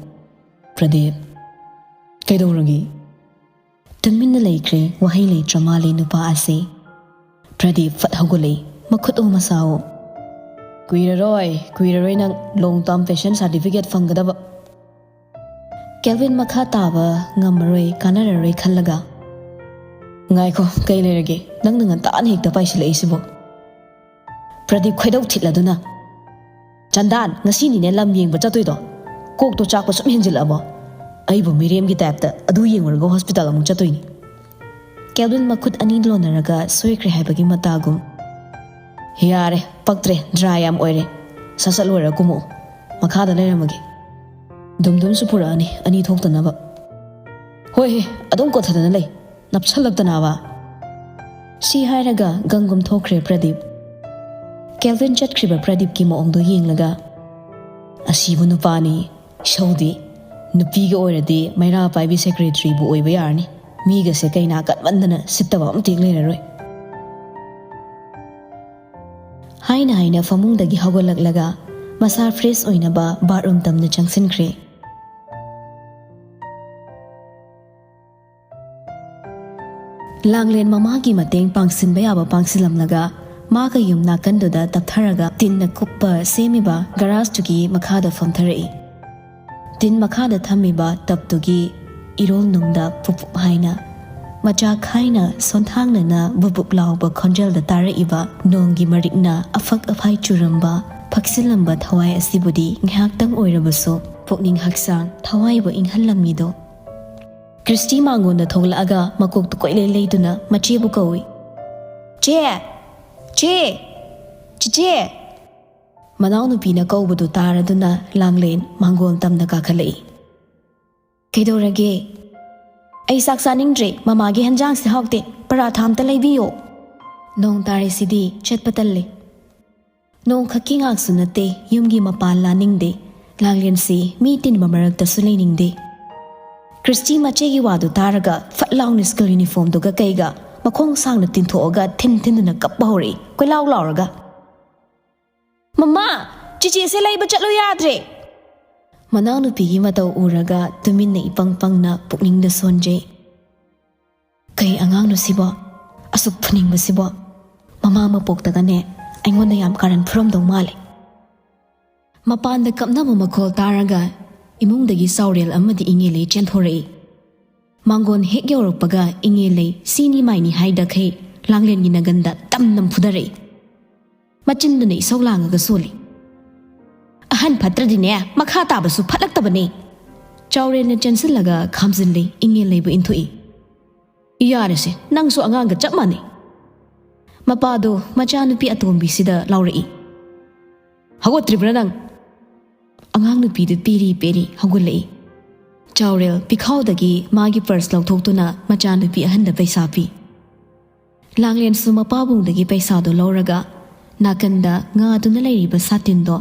"ꯄ꯭ꯔꯗꯤꯞ, ꯀꯩꯗꯧꯔꯒꯦ?" ꯇꯨꯃꯤꯟꯅ ꯂꯩꯈ꯭ꯔꯦ, ꯋꯥꯍꯩ ꯂꯩꯇ꯭ꯔ ꯃꯥꯜꯂꯦ ꯅꯨꯄꯥ ꯑꯁꯤ꯫ ꯄ꯭ꯔꯗꯤꯞ ꯐꯠ ꯍꯧꯒꯠꯂꯛꯏ, ꯃꯈꯨꯠ ꯑꯣ ꯃꯁꯥ ꯑꯣ꯫ ꯀꯨꯏꯔꯔꯣꯏ, ꯀꯨꯏꯔꯔꯣꯏ ꯅꯪ long term patient certificate ꯐꯪꯒꯗꯕ꯫ ꯀꯦꯜꯚꯤꯟ ꯃꯈꯥ ꯇꯥꯕ ꯉꯝꯃꯔꯣꯏ, ꯀꯥꯟꯅꯔꯔꯣꯏ ꯈꯜꯂꯒ, "ꯉꯥꯏꯈꯣ, ꯀꯩ ꯂꯩꯔꯒꯦ? ꯅꯪꯅ ꯉꯟꯇꯥꯅ ꯍꯦꯛꯇ ꯄꯥꯏꯁꯤꯜꯂꯛꯏꯁꯤꯕꯣ?" ꯄ꯭ꯔꯗꯤꯞ ꯈꯣꯏꯗꯧ ꯊꯤꯠꯂꯗꯨꯅ, "ꯆꯟꯗꯥꯟ, ꯉꯁꯤꯅꯤꯅꯦ ꯂꯝ ꯌꯦꯡꯕ ꯆꯠꯇꯣꯏꯗꯣ? ꯀꯣꯛꯇꯣ ꯆꯥꯛꯄ ꯁꯨꯝ ꯍꯦꯟꯖꯤꯜꯂꯛꯑꯕꯣ? ꯑꯩꯕꯨ ꯃꯤꯔꯦꯝꯒꯤ ꯇꯥꯏꯞꯇ ꯑꯗꯨ ꯌꯦꯡꯉꯨꯔꯒ ꯍꯣꯁꯄꯤꯇꯥꯜ ꯑꯃꯨꯛ ꯆꯠꯇꯣꯏꯅꯤ?" ꯀꯦꯜꯚꯤꯟ ꯃꯈꯨꯠ ꯑꯅꯤ ꯂꯣꯟꯅꯔꯒ ꯁꯣꯏꯈ꯭ꯔꯦ ꯍꯥꯏꯕꯒꯤ ꯃꯇꯥꯒꯨꯝ, "ꯌꯥꯔꯦ, ꯄꯛꯇ꯭ꯔꯦ, ꯗ꯭ꯔꯥ ꯌꯥꯝ ꯑꯣꯏꯔꯦ꯫ ꯁꯠ ꯁꯠ ꯂꯣꯏꯔꯒ ꯀꯨꯝꯃꯛꯑꯣ꯫ ꯃꯈꯥꯗ ꯂꯩꯔꯝꯃꯒꯦ꯫ ꯗꯨꯝꯗꯨꯝꯁꯨ ꯄꯨꯔꯛꯑꯅꯤ, ꯑꯅꯤ ꯊꯣꯛꯇꯅꯕ꯫ ꯍꯣꯏ ꯍꯦ, ꯑꯗꯨꯝ ꯀꯣꯊꯗꯅ ꯂꯩ, ꯅꯞꯁꯜꯂꯛꯇꯅꯕ꯫" ꯁꯤ ꯍꯥꯏꯔꯒ ꯒꯪꯒꯨꯝ ꯊꯣꯛꯈ꯭ꯔꯦ ꯄ꯭ꯔꯗꯤꯞ꯫ ꯀꯦꯜꯚꯤꯟ ꯆꯠꯈ꯭ꯔꯤꯕ ꯄ꯭ꯔꯗꯤꯞꯀꯤ ꯃꯑꯣꯡꯗꯣ ꯌꯦꯡꯂꯒ, "ꯑꯁꯤꯕꯨ ꯅꯨꯄꯥꯅꯤ, ꯏꯁꯧꯗꯤ꯫ ꯅꯨꯄꯤꯒ ꯑꯣꯏꯔꯗꯤ ꯃꯩꯔꯥ ꯄꯥꯏꯕꯤ ꯁꯦꯀ꯭ꯔꯦꯇꯔꯤꯕꯨ ꯑꯣꯏꯕ ꯌꯥꯔꯅꯤ꯫ ꯃꯤꯒꯁꯦ ꯀꯩꯅꯥ ꯀꯟꯃꯟꯗꯅ ꯁꯤꯠꯇꯕ ꯑꯃꯇ ꯍꯦꯛ ꯂꯩꯔꯔꯣꯏ꯫" ꯍꯥꯏꯅ ꯍꯥꯏꯅ ꯐꯃꯨꯡꯗꯒꯤ ꯍꯧꯒꯠꯂꯛꯂꯒ ꯃꯁꯥ ꯐ꯭ꯔꯦꯁ ꯑꯣꯏꯅꯕ ꯕꯥꯠꯔꯨꯝ ꯇꯝꯅ ꯆꯪꯁꯤꯟꯈ꯭ꯔꯦ꯫ ꯂꯥꯡꯂꯦꯟ ꯃꯃꯥꯒꯤ ꯃꯇꯦꯡ ꯄꯥꯡꯁꯤꯟꯕ ꯌꯥꯕ ꯄꯥꯡꯁꯤꯜꯂꯝꯂꯒ ꯃꯥꯒ ꯌꯨꯝ ꯅꯥꯀꯟꯗꯨꯗ ꯇꯞꯊꯔꯒ ꯇꯤꯟꯅ ꯀꯨꯞꯄ ꯁꯦꯝꯃꯤꯕ ꯒꯔꯥꯖꯇꯨꯒꯤ ꯃꯈꯥꯗ ꯐꯝꯊꯔꯛꯏ꯫ ꯇꯤꯟ ꯃꯈꯥꯗ ꯊꯝꯃꯤꯕ ꯇꯞꯇꯨꯒꯤ ꯏꯔꯣꯜ ꯅꯨꯡꯗ ꯄꯨꯞ ꯄꯨꯞ ꯍꯥꯏꯅ, ꯃꯆꯥ ꯈꯥꯏꯅ ꯁꯣꯟꯊꯥꯡꯅꯅ ꯕꯨꯕꯨꯛ ꯂꯥꯎꯕ ꯈꯣꯟꯖꯦꯜꯗ ꯇꯥꯔꯛꯏꯕ ꯅꯣꯡꯒꯤ ꯃꯔꯤꯛꯅ ꯑꯐꯛ ꯑꯐꯥꯏ ꯆꯨꯔꯝꯕ, ꯐꯛꯁꯤꯜꯂꯝꯕ ꯊꯋꯥꯏ ꯑꯁꯤꯕꯨꯗꯤ ꯉꯥꯏꯍꯥꯛꯇꯪ ꯑꯣꯏꯔꯕꯁꯨ ꯄꯨꯛꯅꯤꯡ ꯍꯛꯆꯥꯡ ꯊꯋꯥꯏꯕꯨ ꯏꯪꯍꯜꯂꯝꯃꯤꯗꯣ꯫ ꯀ꯭ꯔꯤꯁꯇꯤ ꯃꯥꯡꯒꯣꯟꯗ ꯊꯣꯛꯂꯛꯑꯒ ꯃꯀꯣꯛꯇꯨ ꯀꯣꯏꯂꯩ ꯂꯩꯗꯨꯅ ꯃꯆꯦꯕꯨ ꯀꯧꯏ꯫ "ꯆꯦ! ꯆꯦ! ꯆꯤꯆꯦ!" ꯃꯅꯥꯎꯅꯨꯄꯤꯅ ꯀꯧꯕꯗꯨ ꯇꯥꯔꯗꯨꯅ ꯂꯥꯡꯂꯦꯟ ꯃꯥꯡꯒꯣꯜ ꯇꯝꯅ ꯀꯥꯈꯠꯂꯛꯏ꯫ "ꯀꯩꯗꯧꯔꯒꯦ?" "ꯑꯩ ꯆꯥꯛ ꯆꯥꯅꯤꯡꯗ꯭ꯔꯦ, ꯃꯃꯥꯒꯤ ꯍꯦꯟꯖꯥꯡꯁꯦ ꯍꯥꯎꯇꯦ, ꯄꯔꯥꯊꯥ ꯑꯝꯇ ꯂꯩꯕꯤꯌꯣ꯫" ꯅꯣꯡ ꯇꯥꯔꯤꯁꯤꯗꯤ ꯆꯠꯄ ꯇꯜꯂꯦ꯫ ꯅꯣꯡ ꯈꯛꯀꯤ ꯉꯥꯛꯁꯨ ꯅꯠꯇꯦ, ꯌꯨꯝꯒꯤ ꯃꯄꯥꯟ ꯂꯥꯟꯅꯤꯡꯗꯦ꯫ ꯂꯥꯡꯂꯦꯟꯁꯤ ꯃꯤ ꯇꯤꯟꯕ ꯃꯔꯛꯇꯁꯨ ꯂꯩꯅꯤꯡꯗꯦ꯫ ꯀ꯭ꯔꯤꯁꯇꯤ ꯃꯆꯦꯒꯤ ꯋꯥꯗꯨ ꯇꯥꯔꯒ ꯐꯠ ꯂꯥꯎꯅ ꯁ꯭ꯀꯨꯜ ꯌꯨꯅꯤꯐꯣꯔꯝꯗꯨꯒ ꯀꯩꯒ ꯃꯈꯣꯡ ꯁꯥꯡꯅ ꯇꯤꯡꯊꯣꯛꯑꯒ ꯊꯤꯟ ꯊꯤꯟꯗꯨꯅ ꯀꯞꯄ ꯍꯧꯔꯛꯏ, ꯀꯣꯏꯂꯥꯎ ꯂꯥꯎꯔꯒ꯫ "ꯃꯃꯥ, ꯆꯤꯆꯦꯁꯦ ꯂꯩꯕ ꯆꯠꯂꯨ ꯌꯥꯗ꯭ꯔꯦ!" ꯃꯅꯥꯎꯅꯨꯄꯤꯒꯤ ꯃꯇꯧ ꯎꯔꯒ ꯇꯨꯃꯤꯟꯅ ꯏꯄꯪ ꯄꯪꯅ ꯄꯨꯛꯅꯤꯡꯗ ꯁꯣꯟꯖꯩ꯫ "ꯀꯩ ꯑꯉꯥꯡꯅꯣ ꯁꯤꯕꯣ? ꯑꯁꯨꯛ ꯐꯨꯅꯤꯡꯕꯁꯤꯕꯣ? ꯃꯃꯥ ꯃꯄꯣꯛꯇꯒꯅꯦ ꯑꯩꯉꯣꯟꯗ ꯌꯥꯝ ꯀꯥꯔꯟ ꯐꯨꯔꯝꯗꯧ ꯃꯥꯜꯂꯦ꯫ ꯃꯄꯥꯟꯗ ꯀꯞꯅꯕ ꯃꯈꯣꯜ ꯇꯥꯔꯒ ꯏꯃꯨꯡꯗꯒꯤ ꯆꯥꯎꯔꯦꯜ ꯑꯃꯗꯤ ꯏꯉꯦꯂꯩ ꯆꯦꯟꯊꯣꯔꯛꯏ꯫ ꯃꯥꯡꯒꯣꯟ ꯍꯦꯛ ꯌꯧꯔꯛꯄꯒ ꯏꯉꯦꯂꯩ ꯁꯤꯅꯤ ꯃꯥꯏꯅꯤ ꯍꯥꯏꯗꯈꯩ ꯂꯥꯡꯂꯦꯟꯒꯤ ꯅꯥꯒꯟꯗ ꯇꯝ ꯅꯝꯐꯨꯗꯔꯛꯏ꯫ ꯃꯆꯤꯟꯗꯨꯅ ꯏꯁꯧ ꯂꯥꯡꯉꯒ ꯁꯣꯜꯂꯤ꯫ "ꯑꯍꯟ ꯐꯠꯇ꯭ꯔꯗꯤꯅꯦ, ꯃꯈꯥ ꯇꯥꯕꯁꯨ ꯐꯠꯂꯛꯇꯕꯅꯦ!" ꯆꯥꯎꯔꯦꯜꯅ ꯆꯦꯟꯁꯤꯜꯂꯒ ꯈꯥꯝꯖꯤꯜꯂꯤ, ꯏꯉꯦꯂꯩꯕꯨ ꯏꯟꯊꯣꯛꯏ꯫ "ꯌꯥꯔꯦꯁꯦ, ꯅꯪꯁꯨ ꯑꯉꯥꯡꯒ ꯆꯞ ꯃꯥꯟꯅꯩ!" ꯃꯄꯥꯗꯣ ꯃꯆꯥꯅꯨꯄꯤ ꯑꯇꯣꯝꯕꯤꯁꯤꯗ ꯂꯥꯎꯔꯛꯏ꯫ "ꯍꯧꯒꯠꯇ꯭ꯔꯤꯕ꯭ꯔꯥ ꯅꯪ?" ꯑꯉꯥꯡ ꯅꯨꯄꯤꯗꯨ ꯄꯦꯔꯤ ꯄꯦꯔꯤ ꯍꯧꯒꯠꯂꯛꯏ꯫ ꯆꯥꯎꯔꯦꯜ ꯄꯤꯈꯥꯎꯗꯒꯤ ꯃꯥꯒꯤ ꯄꯔꯁ ꯂꯧꯊꯣꯛꯇꯨꯅ ꯃꯆꯥꯅꯨꯄꯤ ꯑꯍꯟꯗ ꯄꯩꯁꯥ ꯄꯤ꯫ ꯂꯥꯡꯂꯦꯟꯁꯨ ꯃꯄꯥꯕꯨꯡꯗꯒꯤ ꯄꯩꯁꯥꯗꯣ ꯂꯧꯔꯒ ꯅꯥꯀꯟꯗ ꯉꯥꯗꯨꯅ ꯂꯩꯔꯤꯕ ꯁꯥꯇꯤꯟꯗꯣ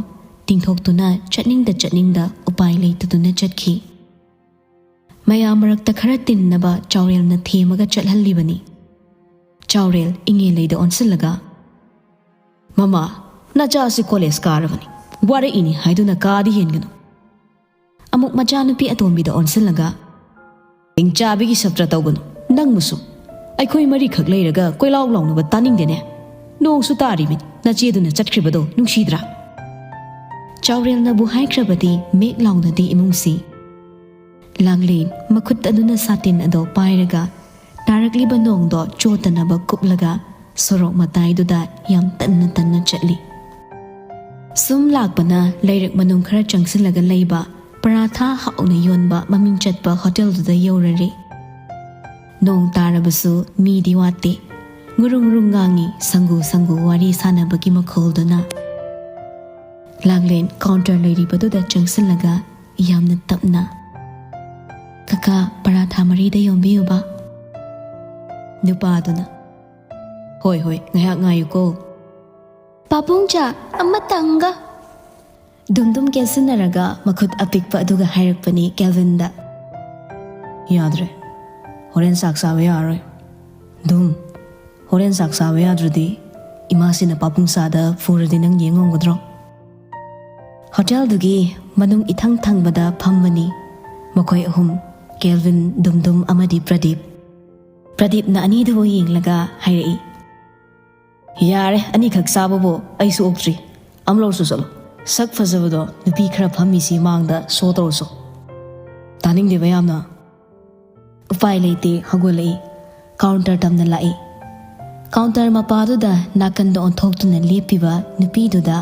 ꯇꯤꯡꯊꯣꯛꯇꯨꯅ ꯆꯠꯅꯤꯡꯗ ꯆꯠꯅꯤꯡꯗ ꯎꯄꯥꯏ ꯂꯩꯇꯗꯨꯅ ꯆꯠꯈꯤ꯫ ꯃꯌꯥꯝ ꯃꯔꯛꯇ ꯈꯔ ꯇꯤꯟꯅꯕ ꯆꯥꯎꯔꯦꯜꯅ ꯊꯦꯝꯃꯒ ꯆꯠꯍꯜꯂꯤꯕꯅꯤ꯫ ꯆꯥꯎꯔꯦꯜ ꯏꯉꯦꯂꯩꯗ ꯑꯣꯟꯁꯤꯜꯂꯒ, "ꯃꯃꯥ, ꯅꯆꯥꯁꯤ ꯀꯣꯂꯦꯖ ꯀꯥꯔꯕꯅꯤ, ꯋꯥꯔꯛꯏꯅꯤ ꯍꯥꯏꯗꯨꯅ ꯀꯥꯗꯤ ꯍꯦꯟꯒꯅꯨ꯫" ꯑꯃꯨꯛ ꯃꯆꯥꯅꯨꯄꯤ ꯑꯇꯣꯝꯕꯤꯗ ꯑꯣꯟꯁꯤꯜꯂꯒ, "ꯍꯤꯡꯆꯥꯕꯤꯒꯤ ꯁꯞꯇ꯭ꯔ ꯇꯧꯒꯅꯨ, ꯅꯪꯕꯨꯁꯨ꯫ ꯑꯩꯈꯣꯏ ꯃꯔꯤꯈꯛ ꯂꯩꯔꯒ ꯀꯣꯏꯂꯥꯎ ꯂꯥꯎꯅꯕ ꯇꯥꯅꯤꯡꯗꯦꯅꯦ꯫ ꯅꯣꯡꯁꯨ ꯇꯥꯔꯤꯕꯅꯤ, ꯅꯆꯦꯗꯨꯅ ꯆꯠꯈ꯭ꯔꯤꯕꯗꯣ ꯅꯨꯡꯁꯤꯗ꯭ꯔꯥ?" ꯆꯥꯎꯔꯦꯜꯅꯕꯨ ꯍꯥꯏꯈ꯭ꯔꯕꯗꯤ ꯃꯦꯛ ꯂꯥꯎꯅꯗꯦ ꯏꯃꯨꯡꯁꯤ꯫ ꯂꯥꯡꯂꯦꯟ ꯃꯈꯨꯠ ꯑꯗꯨꯅ ꯁꯥꯇꯤꯟ ꯑꯗꯣ ꯄꯥꯏꯔꯒ ꯇꯥꯔꯛꯂꯤꯕ ꯅꯣꯡꯗꯣ ꯆꯣꯠꯇꯅꯕ ꯀꯨꯞꯂꯒ ꯁꯣꯔꯣꯛ ꯃꯇꯥꯏꯗꯨꯗ ꯌꯥꯝ ꯇꯟꯅ ꯇꯟꯅ ꯆꯠꯂꯤ꯫ ꯁꯨꯝ ꯂꯥꯛꯄꯅ ꯂꯩꯔꯛ ꯃꯅꯨꯡ ꯈꯔ ꯆꯪꯁꯤꯜꯂꯒ ꯂꯩꯕ ꯄꯔꯥꯊꯥ ꯍꯥꯎꯅ ꯌꯣꯟꯕ ꯃꯃꯤꯡ ꯆꯠꯄ ꯍꯣꯇꯦꯜꯗꯨꯗ ꯌꯧꯔꯔꯦ꯫ ꯅꯣꯡ ꯇꯥꯔꯕꯁꯨ ꯃꯤꯗꯤ ꯋꯥꯠꯇꯦ꯫ ꯉꯨꯔꯨꯡ ꯉꯨꯔꯨꯡ ꯉꯥꯡꯉꯤ ꯁꯪꯒꯨ ꯁꯪꯒꯨ ꯋꯥꯔꯤ ꯁꯥꯟꯅꯕꯒꯤ ꯃꯈꯣꯜꯗꯨꯅ꯫ ꯂꯥꯡꯂꯦꯟ ꯀꯥꯎꯟꯇꯔ ꯂꯩꯔꯤꯕꯗꯨꯗ ꯆꯪꯁꯤꯜꯂꯒ ꯌꯥꯝꯅ ꯇꯞꯅ, "ꯀꯀꯥ, ꯄꯔꯥꯊꯥ ꯃꯔꯤꯗ ꯌꯣꯝꯕꯤꯌꯨꯕ?" ꯅꯨꯄꯥꯗꯨꯅ, "ꯍꯣꯏ, ꯍꯣꯏ, ꯉꯥꯏꯍꯥꯛ ꯉꯥꯏꯌꯨꯀꯣ꯫ ꯄꯥꯕꯨꯡ, ꯆꯥ ꯑꯃꯇꯪꯒ꯫" ꯗꯨꯝꯗꯨꯝ ꯀꯦꯟꯁꯤꯟꯅꯔꯒ ꯃꯈꯨꯠ ꯑꯄꯤꯛꯄ ꯑꯗꯨꯒ ꯍꯥꯏꯔꯛꯄꯅꯤ ꯀꯦꯜꯚꯤꯟꯗ꯫ "ꯌꯥꯗ꯭ꯔꯦ, ꯍꯣꯔꯦꯟ ꯆꯥꯛ ꯆꯥꯕ ꯌꯥꯔꯔꯣꯏ꯫ ꯗꯨꯝ, ꯍꯣꯔꯦꯟ ꯆꯥꯛ ꯆꯥꯕ ꯌꯥꯗ꯭ꯔꯗꯤ ꯏꯃꯥꯁꯤꯅ ꯄꯥꯕꯨꯡ ꯆꯥꯗ ꯐꯨꯔꯗꯤ ꯅꯪ ꯌꯦꯡ ꯉꯝꯒꯗ꯭ꯔꯣ?" ꯍꯣꯇꯦꯜꯗꯨꯒꯤ ꯃꯅꯨꯡ ꯏꯊꯪ ꯊꯪꯕꯗ ꯐꯝꯕꯅꯤ ꯃꯈꯣꯏ ꯑꯍꯨꯝ, ꯀꯦꯜꯚꯤꯟ, ꯗꯨꯝꯗꯨꯝ ꯑꯃꯗꯤ ꯄ꯭ꯔꯗꯤꯞ꯫ ꯄ꯭ꯔꯗꯤꯞꯅ ꯑꯅꯤꯗꯨꯕꯨ ꯌꯦꯡꯂꯒ ꯍꯥꯏꯔꯛꯏ, "ꯌꯥꯔꯦ, ꯑꯅꯤꯈꯛ ꯆꯥꯕꯕꯨ ꯑꯩꯁꯨ ꯑꯣꯛꯇ꯭ꯔꯤ꯫ ꯑꯃ ꯂꯧꯔꯁꯨ ꯆꯠꯂꯣ꯫ ꯁꯛ ꯐꯖꯕꯗꯣ ꯅꯨꯄꯤ ꯈꯔ ꯐꯝꯃꯤꯁꯤ ꯃꯥꯡꯗ ꯁꯣ ꯇꯧꯔꯁꯨ꯫ ꯇꯥꯅꯤꯡꯗꯦꯕ ꯌꯥꯝꯅ꯫ ꯎꯄꯥꯏ ꯂꯩꯇꯦ, ꯍꯧꯒꯠꯂꯛꯏ꯫ ꯀꯥꯎꯟꯇꯔ ꯇꯝꯅ ꯂꯥꯛꯏ꯫ ꯀꯥꯎꯟꯇꯔ ꯃꯄꯥꯗꯨꯗ ꯅꯥꯀꯟꯗ ꯑꯣꯟꯊꯣꯛꯇꯨꯅ ꯂꯦꯞꯄꯤꯕ ꯅꯨꯄꯤꯗꯨꯗ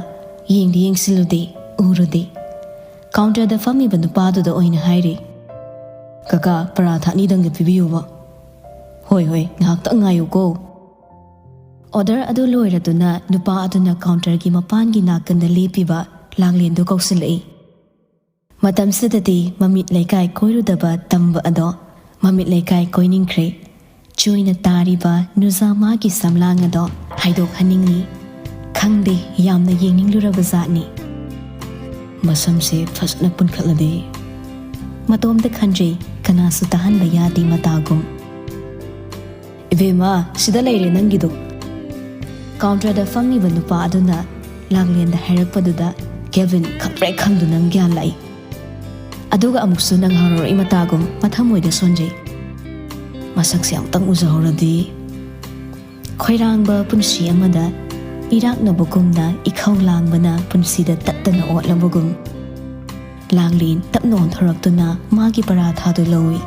ꯌꯦꯡꯗꯤ ꯌꯦꯡꯁꯤꯜꯂꯨꯗꯦ, ꯎꯔꯨꯗꯦ꯫ ꯀꯥꯎꯟꯇꯔꯗ ꯐꯝꯃꯤꯕ ꯅꯨꯄꯥꯗꯨꯗ ꯑꯣꯏꯅ ꯍꯥꯏꯔꯤ, "ꯀꯀꯥ, ꯄꯔꯥꯊꯥ ꯑꯅꯤꯗꯪꯒ ꯄꯤꯕꯤꯌꯨꯕ꯫" "ꯍꯣꯏ, ꯍꯣꯏ, ꯉꯥꯏꯍꯥꯛꯇꯪ ꯉꯥꯏꯌꯨꯀꯣ꯫" ꯑꯣꯔꯗꯔ ꯑꯗꯨ ꯂꯣꯏꯔꯗꯨꯅ ꯅꯨꯄꯥ ꯑꯗꯨꯅ ꯀꯥꯎꯟꯇꯔꯒꯤ ꯃꯄꯥꯟꯒꯤ ꯅꯥꯀꯟꯗ ꯂꯦꯞꯄꯤꯕ ꯂꯥꯡꯂꯦꯟꯗꯨ ꯀꯧꯁꯤꯜꯂꯛꯏ꯫ ꯃꯇꯝꯁꯤꯗꯗꯤ ꯃꯃꯤꯠ ꯂꯩꯀꯥꯏ ꯀꯣꯏꯔꯨꯗꯕ ꯇꯝꯕ ꯑꯗꯣ ꯃꯃꯤꯠ ꯂꯩꯀꯥꯏ ꯀꯣꯏꯅꯤꯡꯈ꯭ꯔꯦ꯫ ꯆꯣꯏꯅ ꯇꯥꯔꯤꯕ ꯅꯨꯖꯥ ꯃꯥꯒꯤ ꯁꯝꯂꯥꯡ ꯑꯗꯣ ꯍꯥꯏꯗꯣꯛꯍꯟꯅꯤꯡꯉꯤ꯫ ꯈꯪꯗꯦ, ꯌꯥꯝꯅ ꯌꯦꯡꯅꯤꯡꯂꯨꯔꯕ ꯖꯥꯠꯅꯤ꯫ ꯃꯁꯝꯁꯦ ꯐꯖꯅ ꯄꯨꯟꯈꯠꯂꯗꯤ꯫ ꯃꯇꯣꯝꯇ ꯈꯟꯖꯩ, ꯀꯅꯥꯁꯨ ꯇꯥꯍꯟꯕ ꯌꯥꯗꯦ ꯃꯇꯥꯒꯨꯝ꯫ "ꯏꯕꯦꯝꯃ, ꯁꯤꯗ ꯂꯩꯔꯦ ꯅꯪꯒꯤꯗꯣ꯫" ꯀꯥꯎꯟꯇꯔꯗ ꯐꯝꯃꯤꯕ ꯅꯨꯄꯥ ꯑꯗꯨꯅ ꯂꯥꯡꯂꯦꯟꯗ ꯍꯥꯏꯔꯛꯄꯗꯨꯗ ꯀꯦꯜꯚꯤꯟ ꯈꯪꯄ꯭ꯔꯦꯛ ꯈꯪꯗꯨꯅ ꯒ꯭ꯌꯥꯟ ꯂꯥꯛꯏ꯫ ꯑꯗꯨꯒ ꯑꯃꯨꯛꯁꯨ ꯅꯪ ꯍꯧꯔꯛꯏ ꯃꯇꯥꯒꯨꯝ ꯃꯊꯃꯣꯏꯗ ꯁꯣꯟꯖꯩ꯫ ꯃꯁꯛꯁꯦ ꯑꯃꯨꯛꯇꯪ ꯎꯖꯍꯧꯔꯗꯤ꯫ ꯈꯣꯏꯔꯥꯡꯕ ꯄꯨꯟꯁꯤ ꯑꯃꯗ ꯏꯔꯥꯛꯅꯕꯒꯨꯝꯅ ꯏꯈꯧ ꯂꯥꯡꯕꯅ ꯄꯨꯟꯁꯤꯗ ꯇꯠꯇꯅ ꯑꯣꯠꯂꯕꯒꯨꯝ꯫ ꯂꯥꯡꯂꯦꯟ ꯇꯞꯅ ꯑꯣꯟꯊꯣꯔꯛꯇꯨꯅ ꯃꯥꯒꯤ ꯄꯔꯥꯊꯥꯗꯨ ꯂꯧꯏ꯫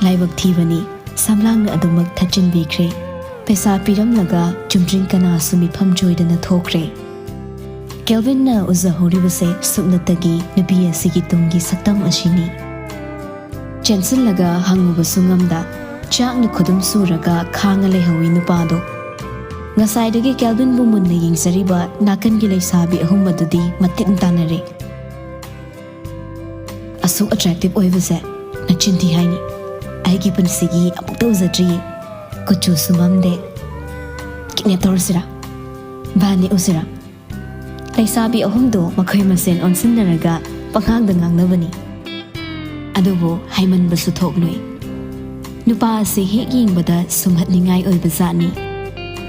ꯂꯥꯏꯕꯛ ꯊꯤꯕꯅꯤ, ꯁꯝꯂꯥꯡꯅ ꯑꯗꯨꯃꯛ ꯊꯠꯆꯤꯟꯕꯤꯈ꯭ꯔꯦ꯫ ꯄꯩꯁꯥ ꯄꯤꯔꯝꯂꯒ ꯆꯨꯝꯗ꯭ꯔꯤꯡ ꯀꯅꯥꯁꯨ ꯃꯤꯐꯝ ꯆꯣꯏꯗꯅ ꯊꯣꯛꯈ꯭ꯔꯦ꯫ ꯀꯦꯜꯚꯤꯟꯅ ꯎꯖꯍꯧꯔꯤꯕꯁꯦ ꯁꯨꯞꯅꯇꯒꯤ ꯅꯨꯄꯤ ꯑꯁꯤꯒꯤ ꯇꯨꯡꯒꯤ ꯁꯛꯇꯝ ꯑꯁꯤꯅꯤ꯫ ꯆꯦꯟꯁꯤꯜꯂꯒ ꯍꯪꯉꯨꯕꯁꯨ ꯉꯝꯗ, ꯆꯥꯛꯅ ꯈꯨꯗꯨꯝ ꯁꯨꯔꯒ ꯈꯥꯡꯉ ꯂꯩꯍꯧꯏ ꯅꯨꯄꯥꯗꯣ꯫ ꯉꯁꯥꯏꯗꯒꯤ ꯀꯦꯜꯚꯤꯟꯕꯨ ꯃꯨꯟꯅ ꯌꯦꯡꯖꯔꯤꯕ ꯅꯥꯀꯟꯒꯤ ꯂꯩꯁꯥꯕꯤ ꯑꯍꯨꯝ ꯑꯗꯨꯗꯤ ꯃꯇꯤꯟ ꯇꯥꯅꯔꯦ꯫ "ꯑꯁꯨꯛ ꯑꯦꯇ꯭ꯔꯦꯛꯇꯤꯚ ꯑꯣꯏꯕꯁꯦ ꯅꯆꯤꯟ ꯊꯤ ꯍꯥꯏꯅꯤ꯫ ꯑꯩꯒꯤ ꯄꯨꯟꯁꯤꯒꯤ ꯑꯃꯨꯛꯇ ꯎꯖꯗ꯭ꯔꯤꯌꯦ꯫ ꯀꯨꯆꯨꯁꯨ ꯃꯝꯗꯦ꯫ ꯀꯤꯗꯅꯦꯞ ꯇꯧꯔꯁꯤꯔꯥ? ꯚꯥꯟ ꯅꯦꯛꯎꯁꯤꯔꯥ?" ꯂꯩꯁꯥꯕꯤ ꯑꯍꯨꯝꯗꯣ ꯃꯈꯣꯏ ꯃꯁꯦꯟ ꯑꯣꯟꯁꯤꯟꯅꯔꯒ ꯄꯉꯥꯡꯗ ꯉꯥꯡꯅꯕꯅꯤ꯫ ꯑꯗꯨꯕꯨ ꯍꯥꯏꯃꯟꯕꯁꯨ ꯊꯣꯛꯂꯣꯏ꯫ ꯅꯨꯄꯥ ꯑꯁꯤ ꯍꯦꯛ ꯌꯦꯡꯕꯗ ꯁꯨꯝꯍꯠꯅꯤꯡꯉꯥꯏ ꯑꯣꯏꯕ ꯖꯥꯠꯅꯤ꯫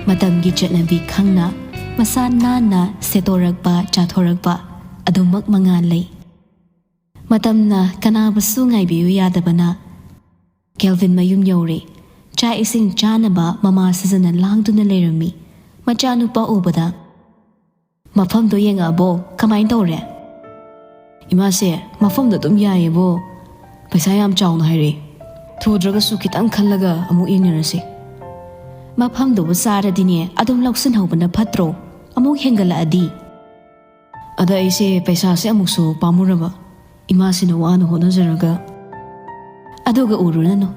ꯃꯇꯝꯒꯤ ꯆꯠꯅꯕꯤ ꯈꯪꯅ ꯃꯁꯥ ꯅꯥꯟꯅ ꯁꯦꯠꯇꯣꯔꯛꯄ, ꯆꯥꯊꯣꯔꯛꯄ ꯑꯗꯨꯃꯛ ꯃꯉꯥꯜ ꯂꯩ꯫ ꯃꯇꯝꯅ ꯀꯅꯥꯕꯨꯁꯨ ꯉꯥꯏꯕꯤꯌꯨ ꯌꯥꯗꯕꯅ ꯀꯦꯜꯚꯤꯟ ꯃꯌꯨꯝ ꯌꯧꯔꯦ꯫ ꯆꯥꯛ ꯏꯁꯤꯡ ꯆꯥꯅꯕ ꯃꯃꯥ ꯁꯤꯖꯅ ꯂꯥꯡꯗꯨꯅ ꯂꯩꯔꯝꯃꯤ꯫ ꯃꯆꯥꯅꯨꯄꯥ ꯎꯕꯗ, "ꯃꯐꯝꯗꯣ ꯌꯦꯡꯉꯛꯑꯕꯣ? ꯀꯃꯥꯏꯅ ꯇꯧꯔꯦ?" "ꯏꯃꯥꯁꯦ, ꯃꯐꯝꯗꯣ ꯑꯗꯨꯝ ꯌꯥꯏꯌꯦꯕꯣ꯫ ꯄꯩꯁꯥ ꯌꯥꯝ ꯆꯥꯎꯅ ꯍꯥꯏꯔꯛꯑꯦ꯫ ꯊꯨꯗ꯭ꯔꯒꯁꯨ ꯈꯤꯇꯪ ꯈꯜꯂꯒ ꯑꯃꯨꯛ ꯌꯦꯡꯅꯔꯁꯤ꯫ ꯃꯐꯝꯗꯨꯕꯨ ꯆꯥꯔꯗꯤꯅꯦ, ꯑꯗꯨꯝ ꯂꯧꯁꯤꯟꯍꯧꯕꯅ ꯐꯠꯇ꯭ꯔꯣ? ꯑꯃꯨꯛ ꯍꯦꯟꯒꯠꯂꯛꯑꯗꯤ?" ꯑꯗ ꯑꯩꯁꯦ ꯄꯩꯁꯥꯁꯦ ꯑꯃꯨꯛꯁꯨ ꯄꯥꯝꯃꯨꯔꯕ꯫ ꯏꯃꯥꯁꯤꯅ ꯋꯥꯅ ꯍꯣꯠꯅꯖꯔꯒ꯫ "ꯑꯗꯨꯒ ꯎꯔꯨꯔꯅꯨ,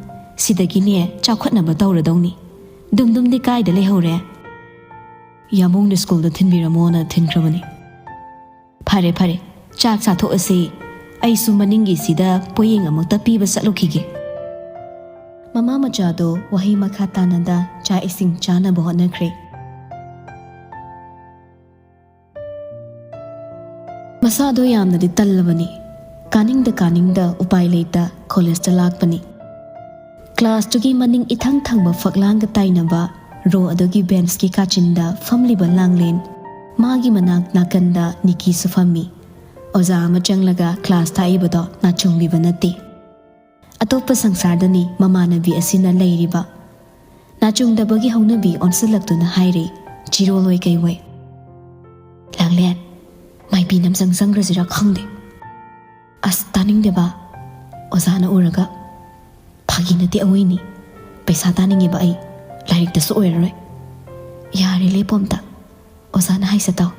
ꯁꯤꯗꯒꯤꯅꯦ ꯆꯥꯎꯈꯠꯅꯕ ꯇꯧꯔꯗꯧꯅꯤ꯫ ꯗꯨꯝꯗꯨꯝꯗꯤ ꯀꯥꯏꯗ ꯂꯩꯍꯧꯔꯦ?" "ꯌꯥꯃꯨꯡꯅ ꯁ꯭ꯀꯨꯜꯗ ꯊꯤꯟꯕꯤꯔꯝꯃꯣꯅ ꯊꯤꯟꯈ꯭ꯔꯕꯅꯤ꯫" "ꯐꯔꯦ ꯐꯔꯦ, ꯆꯥꯛ ꯆꯥꯊꯣꯛꯑꯁꯤ꯫ ꯑꯩꯁꯨ ꯃꯅꯤꯡꯒꯤꯁꯤꯗ ꯄꯣꯌꯦꯡ ꯑꯃꯨꯛꯇ ꯄꯤꯕ ꯆꯠꯂꯨꯈꯤꯒꯦ꯫" ꯃꯃꯥ ꯃꯆꯥꯗꯣ ꯋꯥꯍꯩ ꯃꯈꯥ ꯇꯥꯅꯗ ꯆꯥꯛ ꯏꯁꯤꯡ ꯆꯥꯅꯕ ꯍꯣꯠꯅꯈ꯭ꯔꯦ꯫ ꯃꯁꯥꯗꯣ ꯌꯥꯝꯅꯗꯤ ꯇꯜꯂꯕꯅꯤ꯫ ꯀꯥꯅꯤꯡꯗ ꯀꯥꯅꯤꯡꯗ ꯎꯄꯥꯏ ꯂꯩꯇ ꯀꯣꯂꯦꯖꯇ ꯂꯥꯛꯄꯅꯤ꯫ ꯀ꯭ꯂꯥꯁꯇꯨꯒꯤ ꯃꯅꯤꯡ ꯏꯊꯪ ꯊꯪꯕ ꯐꯛꯂꯥꯡꯒ ꯇꯥꯏꯅꯕ ꯔꯣ ꯑꯗꯨꯒꯤ ꯕꯦꯟꯁꯀꯤ ꯀꯥꯆꯤꯟꯗ ꯐꯝꯂꯤꯕ ꯂꯥꯡꯂꯦꯟ, ꯃꯥꯒꯤ ꯃꯅꯥꯛ ꯅꯥꯀꯟꯗ ꯅꯤꯀꯤꯁꯨ ꯐꯝꯃꯤ꯫ ꯑꯣꯖꯥ ꯑꯃ ꯆꯪꯂꯒ ꯀ꯭ꯂꯥꯁ ꯇꯥꯛꯏꯕꯗꯣ ꯅꯥꯆꯨꯡꯕꯤꯕ ꯅꯠꯇꯦ꯫ ꯑꯇꯣꯞꯄ ꯁꯪꯁꯥꯔꯗꯅꯤ ꯃꯃꯥꯟꯅꯕꯤ ꯑꯁꯤꯅ ꯂꯩꯔꯤꯕ꯫ ꯅꯥꯆꯨꯡꯗꯕꯒꯤ ꯍꯧꯅꯕꯤ ꯑꯣꯟꯁꯤꯜꯂꯛꯇꯨꯅ ꯍꯥꯏꯔꯤ, ꯆꯤꯔꯣꯜ ꯑꯣꯏ ꯀꯩ ꯑꯣꯏ꯫ "ꯂꯥꯡꯂꯦꯟ, ꯃꯥꯏꯕꯤ ꯅꯝꯖꯪ ꯆꯪꯈ꯭ꯔꯁꯤꯔꯥ ꯈꯪꯗꯦ꯫" "ꯑꯁ, ꯇꯥꯅꯤꯡꯗꯦꯕ꯫" ꯑꯣꯖꯥꯅ ꯎꯔꯒ, "ꯐꯥꯒꯤ ꯅꯠꯇꯦ ꯑꯋꯣꯏꯅꯤ꯫ ꯄꯩꯁꯥ ꯇꯥꯅꯤꯡꯉꯦꯕ ꯑꯩ꯫ ꯂꯥꯏꯔꯤꯛꯇꯁꯨ ꯑꯣꯏꯔꯔꯣꯏ꯫" "ꯌꯥꯔꯦ, ꯂꯦꯞꯄꯣ ꯑꯝꯇ꯫ ꯑꯣꯖꯥꯅ ꯍꯥꯏꯁꯦ ꯇꯥꯎ꯫"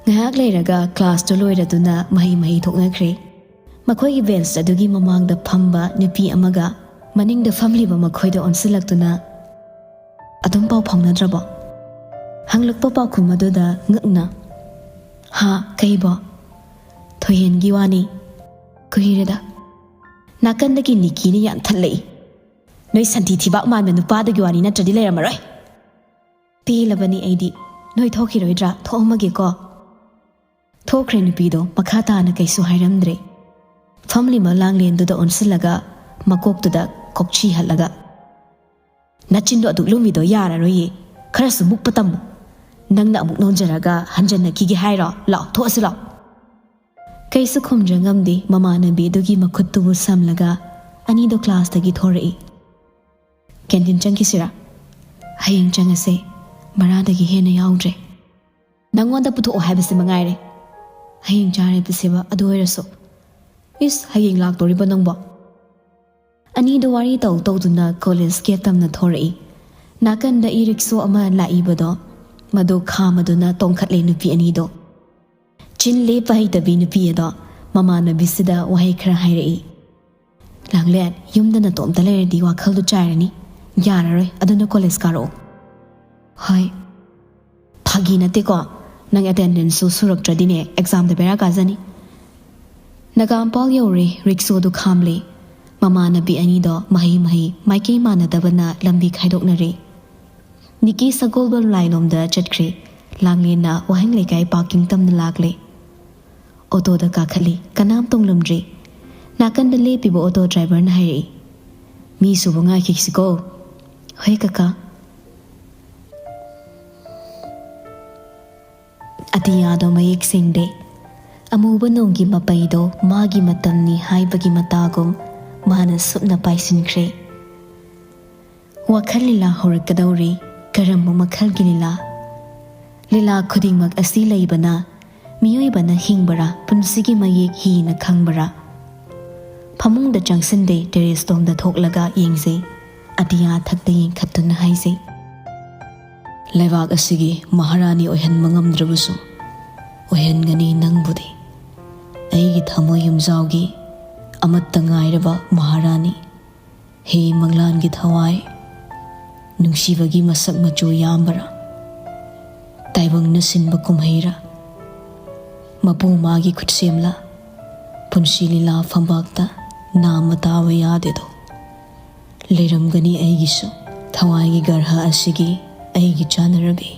ꯉꯥꯏꯍꯥꯛ ꯂꯩꯔꯒ ꯀ꯭ꯂꯥꯁꯇꯨ ꯂꯣꯏꯔꯗꯨꯅ ꯃꯍꯩ ꯃꯍꯩ ꯊꯣꯛꯅꯈ꯭ꯔꯦ꯫ ꯃꯈꯣꯏꯒꯤ ꯕꯦꯟꯁ ꯑꯗꯨꯒꯤ ꯃꯃꯥꯡꯗ ꯐꯝꯕ ꯅꯨꯄꯤ ꯑꯃꯒ ꯃꯅꯤꯡꯗ ꯐꯝꯂꯤꯕ ꯃꯈꯣꯏꯗ ꯑꯣꯟꯁꯤꯜꯂꯛꯇꯨꯅ, "ꯑꯗꯨꯝ ꯄꯥꯎ ꯐꯥꯎꯅꯗ꯭ꯔꯕꯣ?" ꯍꯪꯂꯛꯄ ꯄꯥꯎꯈꯨꯝ ꯑꯗꯨꯗ ꯉꯛꯅ, "ꯍꯥ, ꯀꯩꯕꯣ?" "ꯊꯣꯏꯍꯦꯟꯒꯤ ꯋꯥꯅꯤ꯫" "ꯀꯨꯏꯔꯦꯗ꯫" ꯅꯥꯀꯟꯗꯒꯤ ꯅꯤꯀꯤꯅ ꯌꯥꯟꯊꯠꯂꯛꯏ, "ꯅꯣꯏ ꯁꯟꯊꯤ ꯊꯤꯕꯥꯛ ꯃꯥꯟꯕ ꯅꯨꯄꯥꯗꯨꯒꯤ ꯋꯥꯅꯤ ꯅꯠꯇ꯭ꯔꯗꯤ ꯂꯩꯔꯝꯃꯔꯣꯏ꯫" ꯄꯦꯜꯂꯕꯅꯤ ꯑꯩꯗꯤ꯫ "ꯅꯣꯏ ꯊꯣꯛꯈꯤꯔꯣꯏꯗ꯭ꯔꯥ? ꯊꯣꯛꯑꯝꯃꯒꯦꯀꯣ꯫" ꯊꯣꯛꯈ꯭ꯔꯦ ꯅꯨꯄꯤꯗꯣ, ꯃꯈꯥ ꯇꯥꯅ ꯀꯩꯁꯨ ꯍꯥꯏꯔꯝꯗ꯭ꯔꯦ꯫ ꯐꯝꯂꯤꯕ ꯂꯥꯡꯂꯦꯟꯗꯨꯗ ꯑꯣꯟꯁꯤꯜꯂꯒ ꯃꯀꯣꯛꯇꯨꯗ ꯀꯣꯛꯆꯤ ꯍꯠꯂꯒ, "ꯅꯆꯤꯟꯗꯣ ꯑꯗꯨꯛ ꯂꯨꯝꯃꯤꯗꯣ ꯌꯥꯔꯔꯣꯏꯌꯦ, ꯈꯔꯁꯨ ꯃꯨꯛꯄ ꯇꯝꯃꯨ꯫ ꯅꯪꯅ ꯑꯃꯨꯛ ꯅꯣꯟꯖꯔꯒ ꯍꯟꯖꯟꯅꯈꯤꯒꯦ ꯍꯥꯏꯔꯣ? ꯂꯥꯛꯑꯣ, ꯊꯣꯛꯑꯁꯤ ꯂꯥꯛꯑꯣ꯫" ꯀꯩꯁꯨ ꯈꯨꯝꯗ꯭ꯔ ꯉꯝꯗꯦ ꯃꯃꯥꯟꯅꯕꯤ ꯑꯗꯨꯒꯤ ꯃꯈꯨꯠꯇꯨꯕꯨ ꯁꯝꯂꯒ ꯑꯅꯤꯗꯣ ꯀ꯭ꯂꯥꯁꯇꯒꯤ ꯊꯣꯔꯛꯏ꯫ "ꯀꯦꯟꯇꯤꯟ ꯆꯪꯈꯤꯁꯤꯔꯥ?" "ꯍꯌꯦꯡ ꯆꯪꯉꯁꯦ, ꯃꯔꯥꯗꯒꯤ ꯍꯦꯟꯅ ꯌꯥꯎꯗ꯭ꯔꯦ꯫" ꯅꯪꯉꯣꯟꯗ ꯄꯨꯊꯣꯛꯑꯣ ꯍꯥꯏꯕꯁꯤ ꯃꯉꯥꯏꯔꯦ꯫ ꯍꯌꯦꯡ ꯆꯥꯔꯦ ꯄꯤꯁꯦꯕ ꯑꯗꯨ ꯑꯣꯏꯔꯁꯨ꯫ ꯏꯁ, ꯍꯌꯦꯡ ꯂꯥꯛꯇꯣꯔꯤꯕꯣ ꯅꯪꯕꯣ? ꯑꯅꯤꯗꯣ ꯋꯥꯔꯤ ꯇꯧ ꯇꯧꯗꯨꯅ ꯀꯣꯂꯦꯖ ꯒꯦꯠ ꯇꯝꯅ ꯊꯣꯔꯛꯏ꯫ ꯅꯥꯀꯟꯗ ꯏ ꯔꯤꯛꯁꯣ ꯑꯃ ꯂꯥꯛꯏꯕꯗꯣ, ꯃꯗꯨ ꯈꯥꯝꯃꯗꯨꯅ ꯇꯣꯡꯈꯠꯂꯦ ꯅꯨꯄꯤ ꯑꯅꯤꯗꯣ꯫ ꯆꯤꯟ ꯂꯦꯞꯄ ꯍꯩꯇꯕꯤ ꯅꯨꯄꯤ ꯑꯗꯣ ꯃꯃꯥꯟꯅꯕꯤꯁꯤꯗ ꯋꯥꯍꯩ ꯈꯔ ꯍꯥꯏꯔꯛꯏ꯫ "ꯂꯥꯡꯂꯦꯟ, ꯌꯨꯝꯗ ꯅꯇꯣꯝꯇ ꯂꯩꯔꯗꯤ ꯋꯥꯈꯜꯗꯣ ꯆꯥꯏꯔꯅꯤ꯫ ꯌꯥꯔꯔꯣꯏ, ꯑꯗꯨꯅ ꯀꯣꯂꯦꯖ ꯀꯥꯔꯛꯑꯣ꯫" "ꯍꯣꯏ꯫" "ꯐꯥꯒꯤ ꯅꯠꯇꯦꯀꯣ, ꯅꯪ ꯑꯦꯇꯦꯟꯗꯦꯟꯁꯁꯨ ꯁꯨꯔꯛꯇ꯭ꯔꯗꯤꯅꯦ ꯑꯦꯛꯖꯥꯝꯗ ꯕꯦꯔꯥ ꯀꯥꯖꯅꯤ꯫" ꯅꯒꯥꯝꯄꯥꯜ ꯌꯧꯔꯦ, ꯔꯤꯛꯁꯣꯗꯨ ꯈꯥꯝꯂꯦ꯫ ꯃꯃꯥꯟꯅꯕꯤ ꯑꯅꯤꯗꯣ ꯃꯍꯩ ꯃꯍꯩ ꯃꯥꯏꯀꯩ ꯃꯥꯟꯅꯗꯕꯅ ꯂꯝꯕꯤ ꯈꯥꯏꯗꯣꯛꯅꯔꯦ꯫ ꯅꯤꯀꯤ ꯁꯒꯣꯜꯕꯟ ꯂꯥꯏꯂꯣꯝꯗ ꯆꯠꯈ꯭ꯔꯦ꯫ ꯂꯥꯡꯂꯦꯟꯅ ꯋꯥꯍꯦꯡ ꯂꯩꯀꯥꯏ ꯄꯥꯔꯀꯤꯡ ꯇꯝꯅ ꯂꯥꯛꯂꯦ꯫ ꯑꯣꯇꯣꯗ ꯀꯥꯈꯠꯂꯤ꯫ ꯀꯅꯥꯝ ꯇꯣꯡꯂꯝꯗ꯭ꯔꯦ꯫ ꯅꯥꯀꯟꯗ ꯂꯦꯞꯄꯤꯕ ꯑꯣꯇꯣ ꯗ꯭ꯔꯥꯏꯚꯔꯅ ꯍꯥꯏꯔꯛꯏ, "ꯃꯤ ꯁꯨꯕ ꯉꯥꯏꯈꯤꯁꯤꯀꯣ꯫" "ꯍꯣꯏ ꯀꯀꯥ꯫" ꯑꯇꯤꯌꯥꯗꯣ ꯃꯌꯦꯛ ꯁꯦꯡꯗꯦ꯫ ꯑꯃꯨꯕ ꯅꯣꯡꯒꯤ ꯃꯄꯩꯗꯣ ꯃꯥꯒꯤ ꯃꯇꯝꯅꯤ ꯍꯥꯏꯕꯒꯤ ꯃꯇꯥꯒꯨꯝ ꯃꯥꯅ ꯁꯨꯞꯅ ꯄꯥꯏꯁꯤꯟꯈ꯭ꯔꯦ꯫ ꯋꯥꯈꯜ ꯂꯤꯂꯥ ꯍꯧꯔꯛꯀꯗꯧꯔꯦ꯫ ꯀꯔꯝꯕ ꯃꯈꯜꯒꯤ ꯂꯤꯂꯥ? ꯂꯤꯂꯥ ꯈꯨꯗꯤꯡꯃꯛ ꯑꯁꯤ ꯂꯩꯕꯅ ꯃꯤꯑꯣꯏꯕꯅ ꯍꯤꯡꯕꯔꯥ, ꯄꯨꯟꯁꯤꯒꯤ ꯃꯌꯦꯛ ꯍꯤꯅ ꯈꯪꯕꯔꯥ? ꯐꯃꯨꯡꯗ ꯆꯪꯁꯤꯟꯗꯦ, ꯇꯦꯔꯦꯁ ꯇꯣꯝꯗ ꯊꯣꯛꯂꯒ ꯌꯦꯡꯖꯩ꯫ ꯑꯇꯤꯌꯥ ꯊꯛꯇ ꯌꯦꯡꯈꯠꯇꯨꯅ ꯍꯥꯏꯖꯩ, "ꯂꯩꯕꯥꯛ ꯑꯁꯤꯒꯤ ꯃꯍꯥꯔꯥꯅꯤ ꯑꯣꯏꯍꯟꯕ ꯉꯝꯗ꯭ꯔꯕꯁꯨ, ꯑꯣꯏꯍꯟꯒꯅꯤ ꯅꯪꯕꯨꯗꯤ, ꯑꯩꯒꯤ ꯊꯃꯣꯏ ꯌꯨꯝꯖꯥꯎꯒꯤ ꯑꯃꯠꯇ ꯉꯥꯏꯔꯕ ꯃꯍꯥꯔꯥꯅꯤ꯫ ꯍꯦ ꯃꯪꯂꯥꯟꯒꯤ ꯊꯋꯥꯏ, ꯅꯨꯡꯁꯤꯕꯒꯤ ꯃꯁꯛ ꯃꯆꯨ ꯌꯥꯝꯕꯔꯥ? ꯇꯥꯏꯕꯪꯅ ꯁꯤꯟꯕ ꯀꯨꯝꯍꯩꯔꯥ? ꯃꯄꯨ ꯃꯥꯒꯤ ꯈꯨꯠꯁꯦꯝꯂꯥ? ꯄꯨꯟꯁꯤ ꯂꯤꯂꯥ ꯐꯝꯕꯥꯛꯇ ꯅꯥꯝꯃ ꯇꯥꯕ ꯌꯥꯗꯦꯗꯣ꯫ ꯂꯩꯔꯝꯒꯅꯤ ꯑꯩꯒꯤꯁꯨ ꯊꯋꯥꯏꯒꯤ ꯒ꯭ꯔꯍ ꯑꯁꯤꯒꯤ ꯑꯩꯒꯤ ꯆꯥꯟꯅꯔꯕꯤ꯫"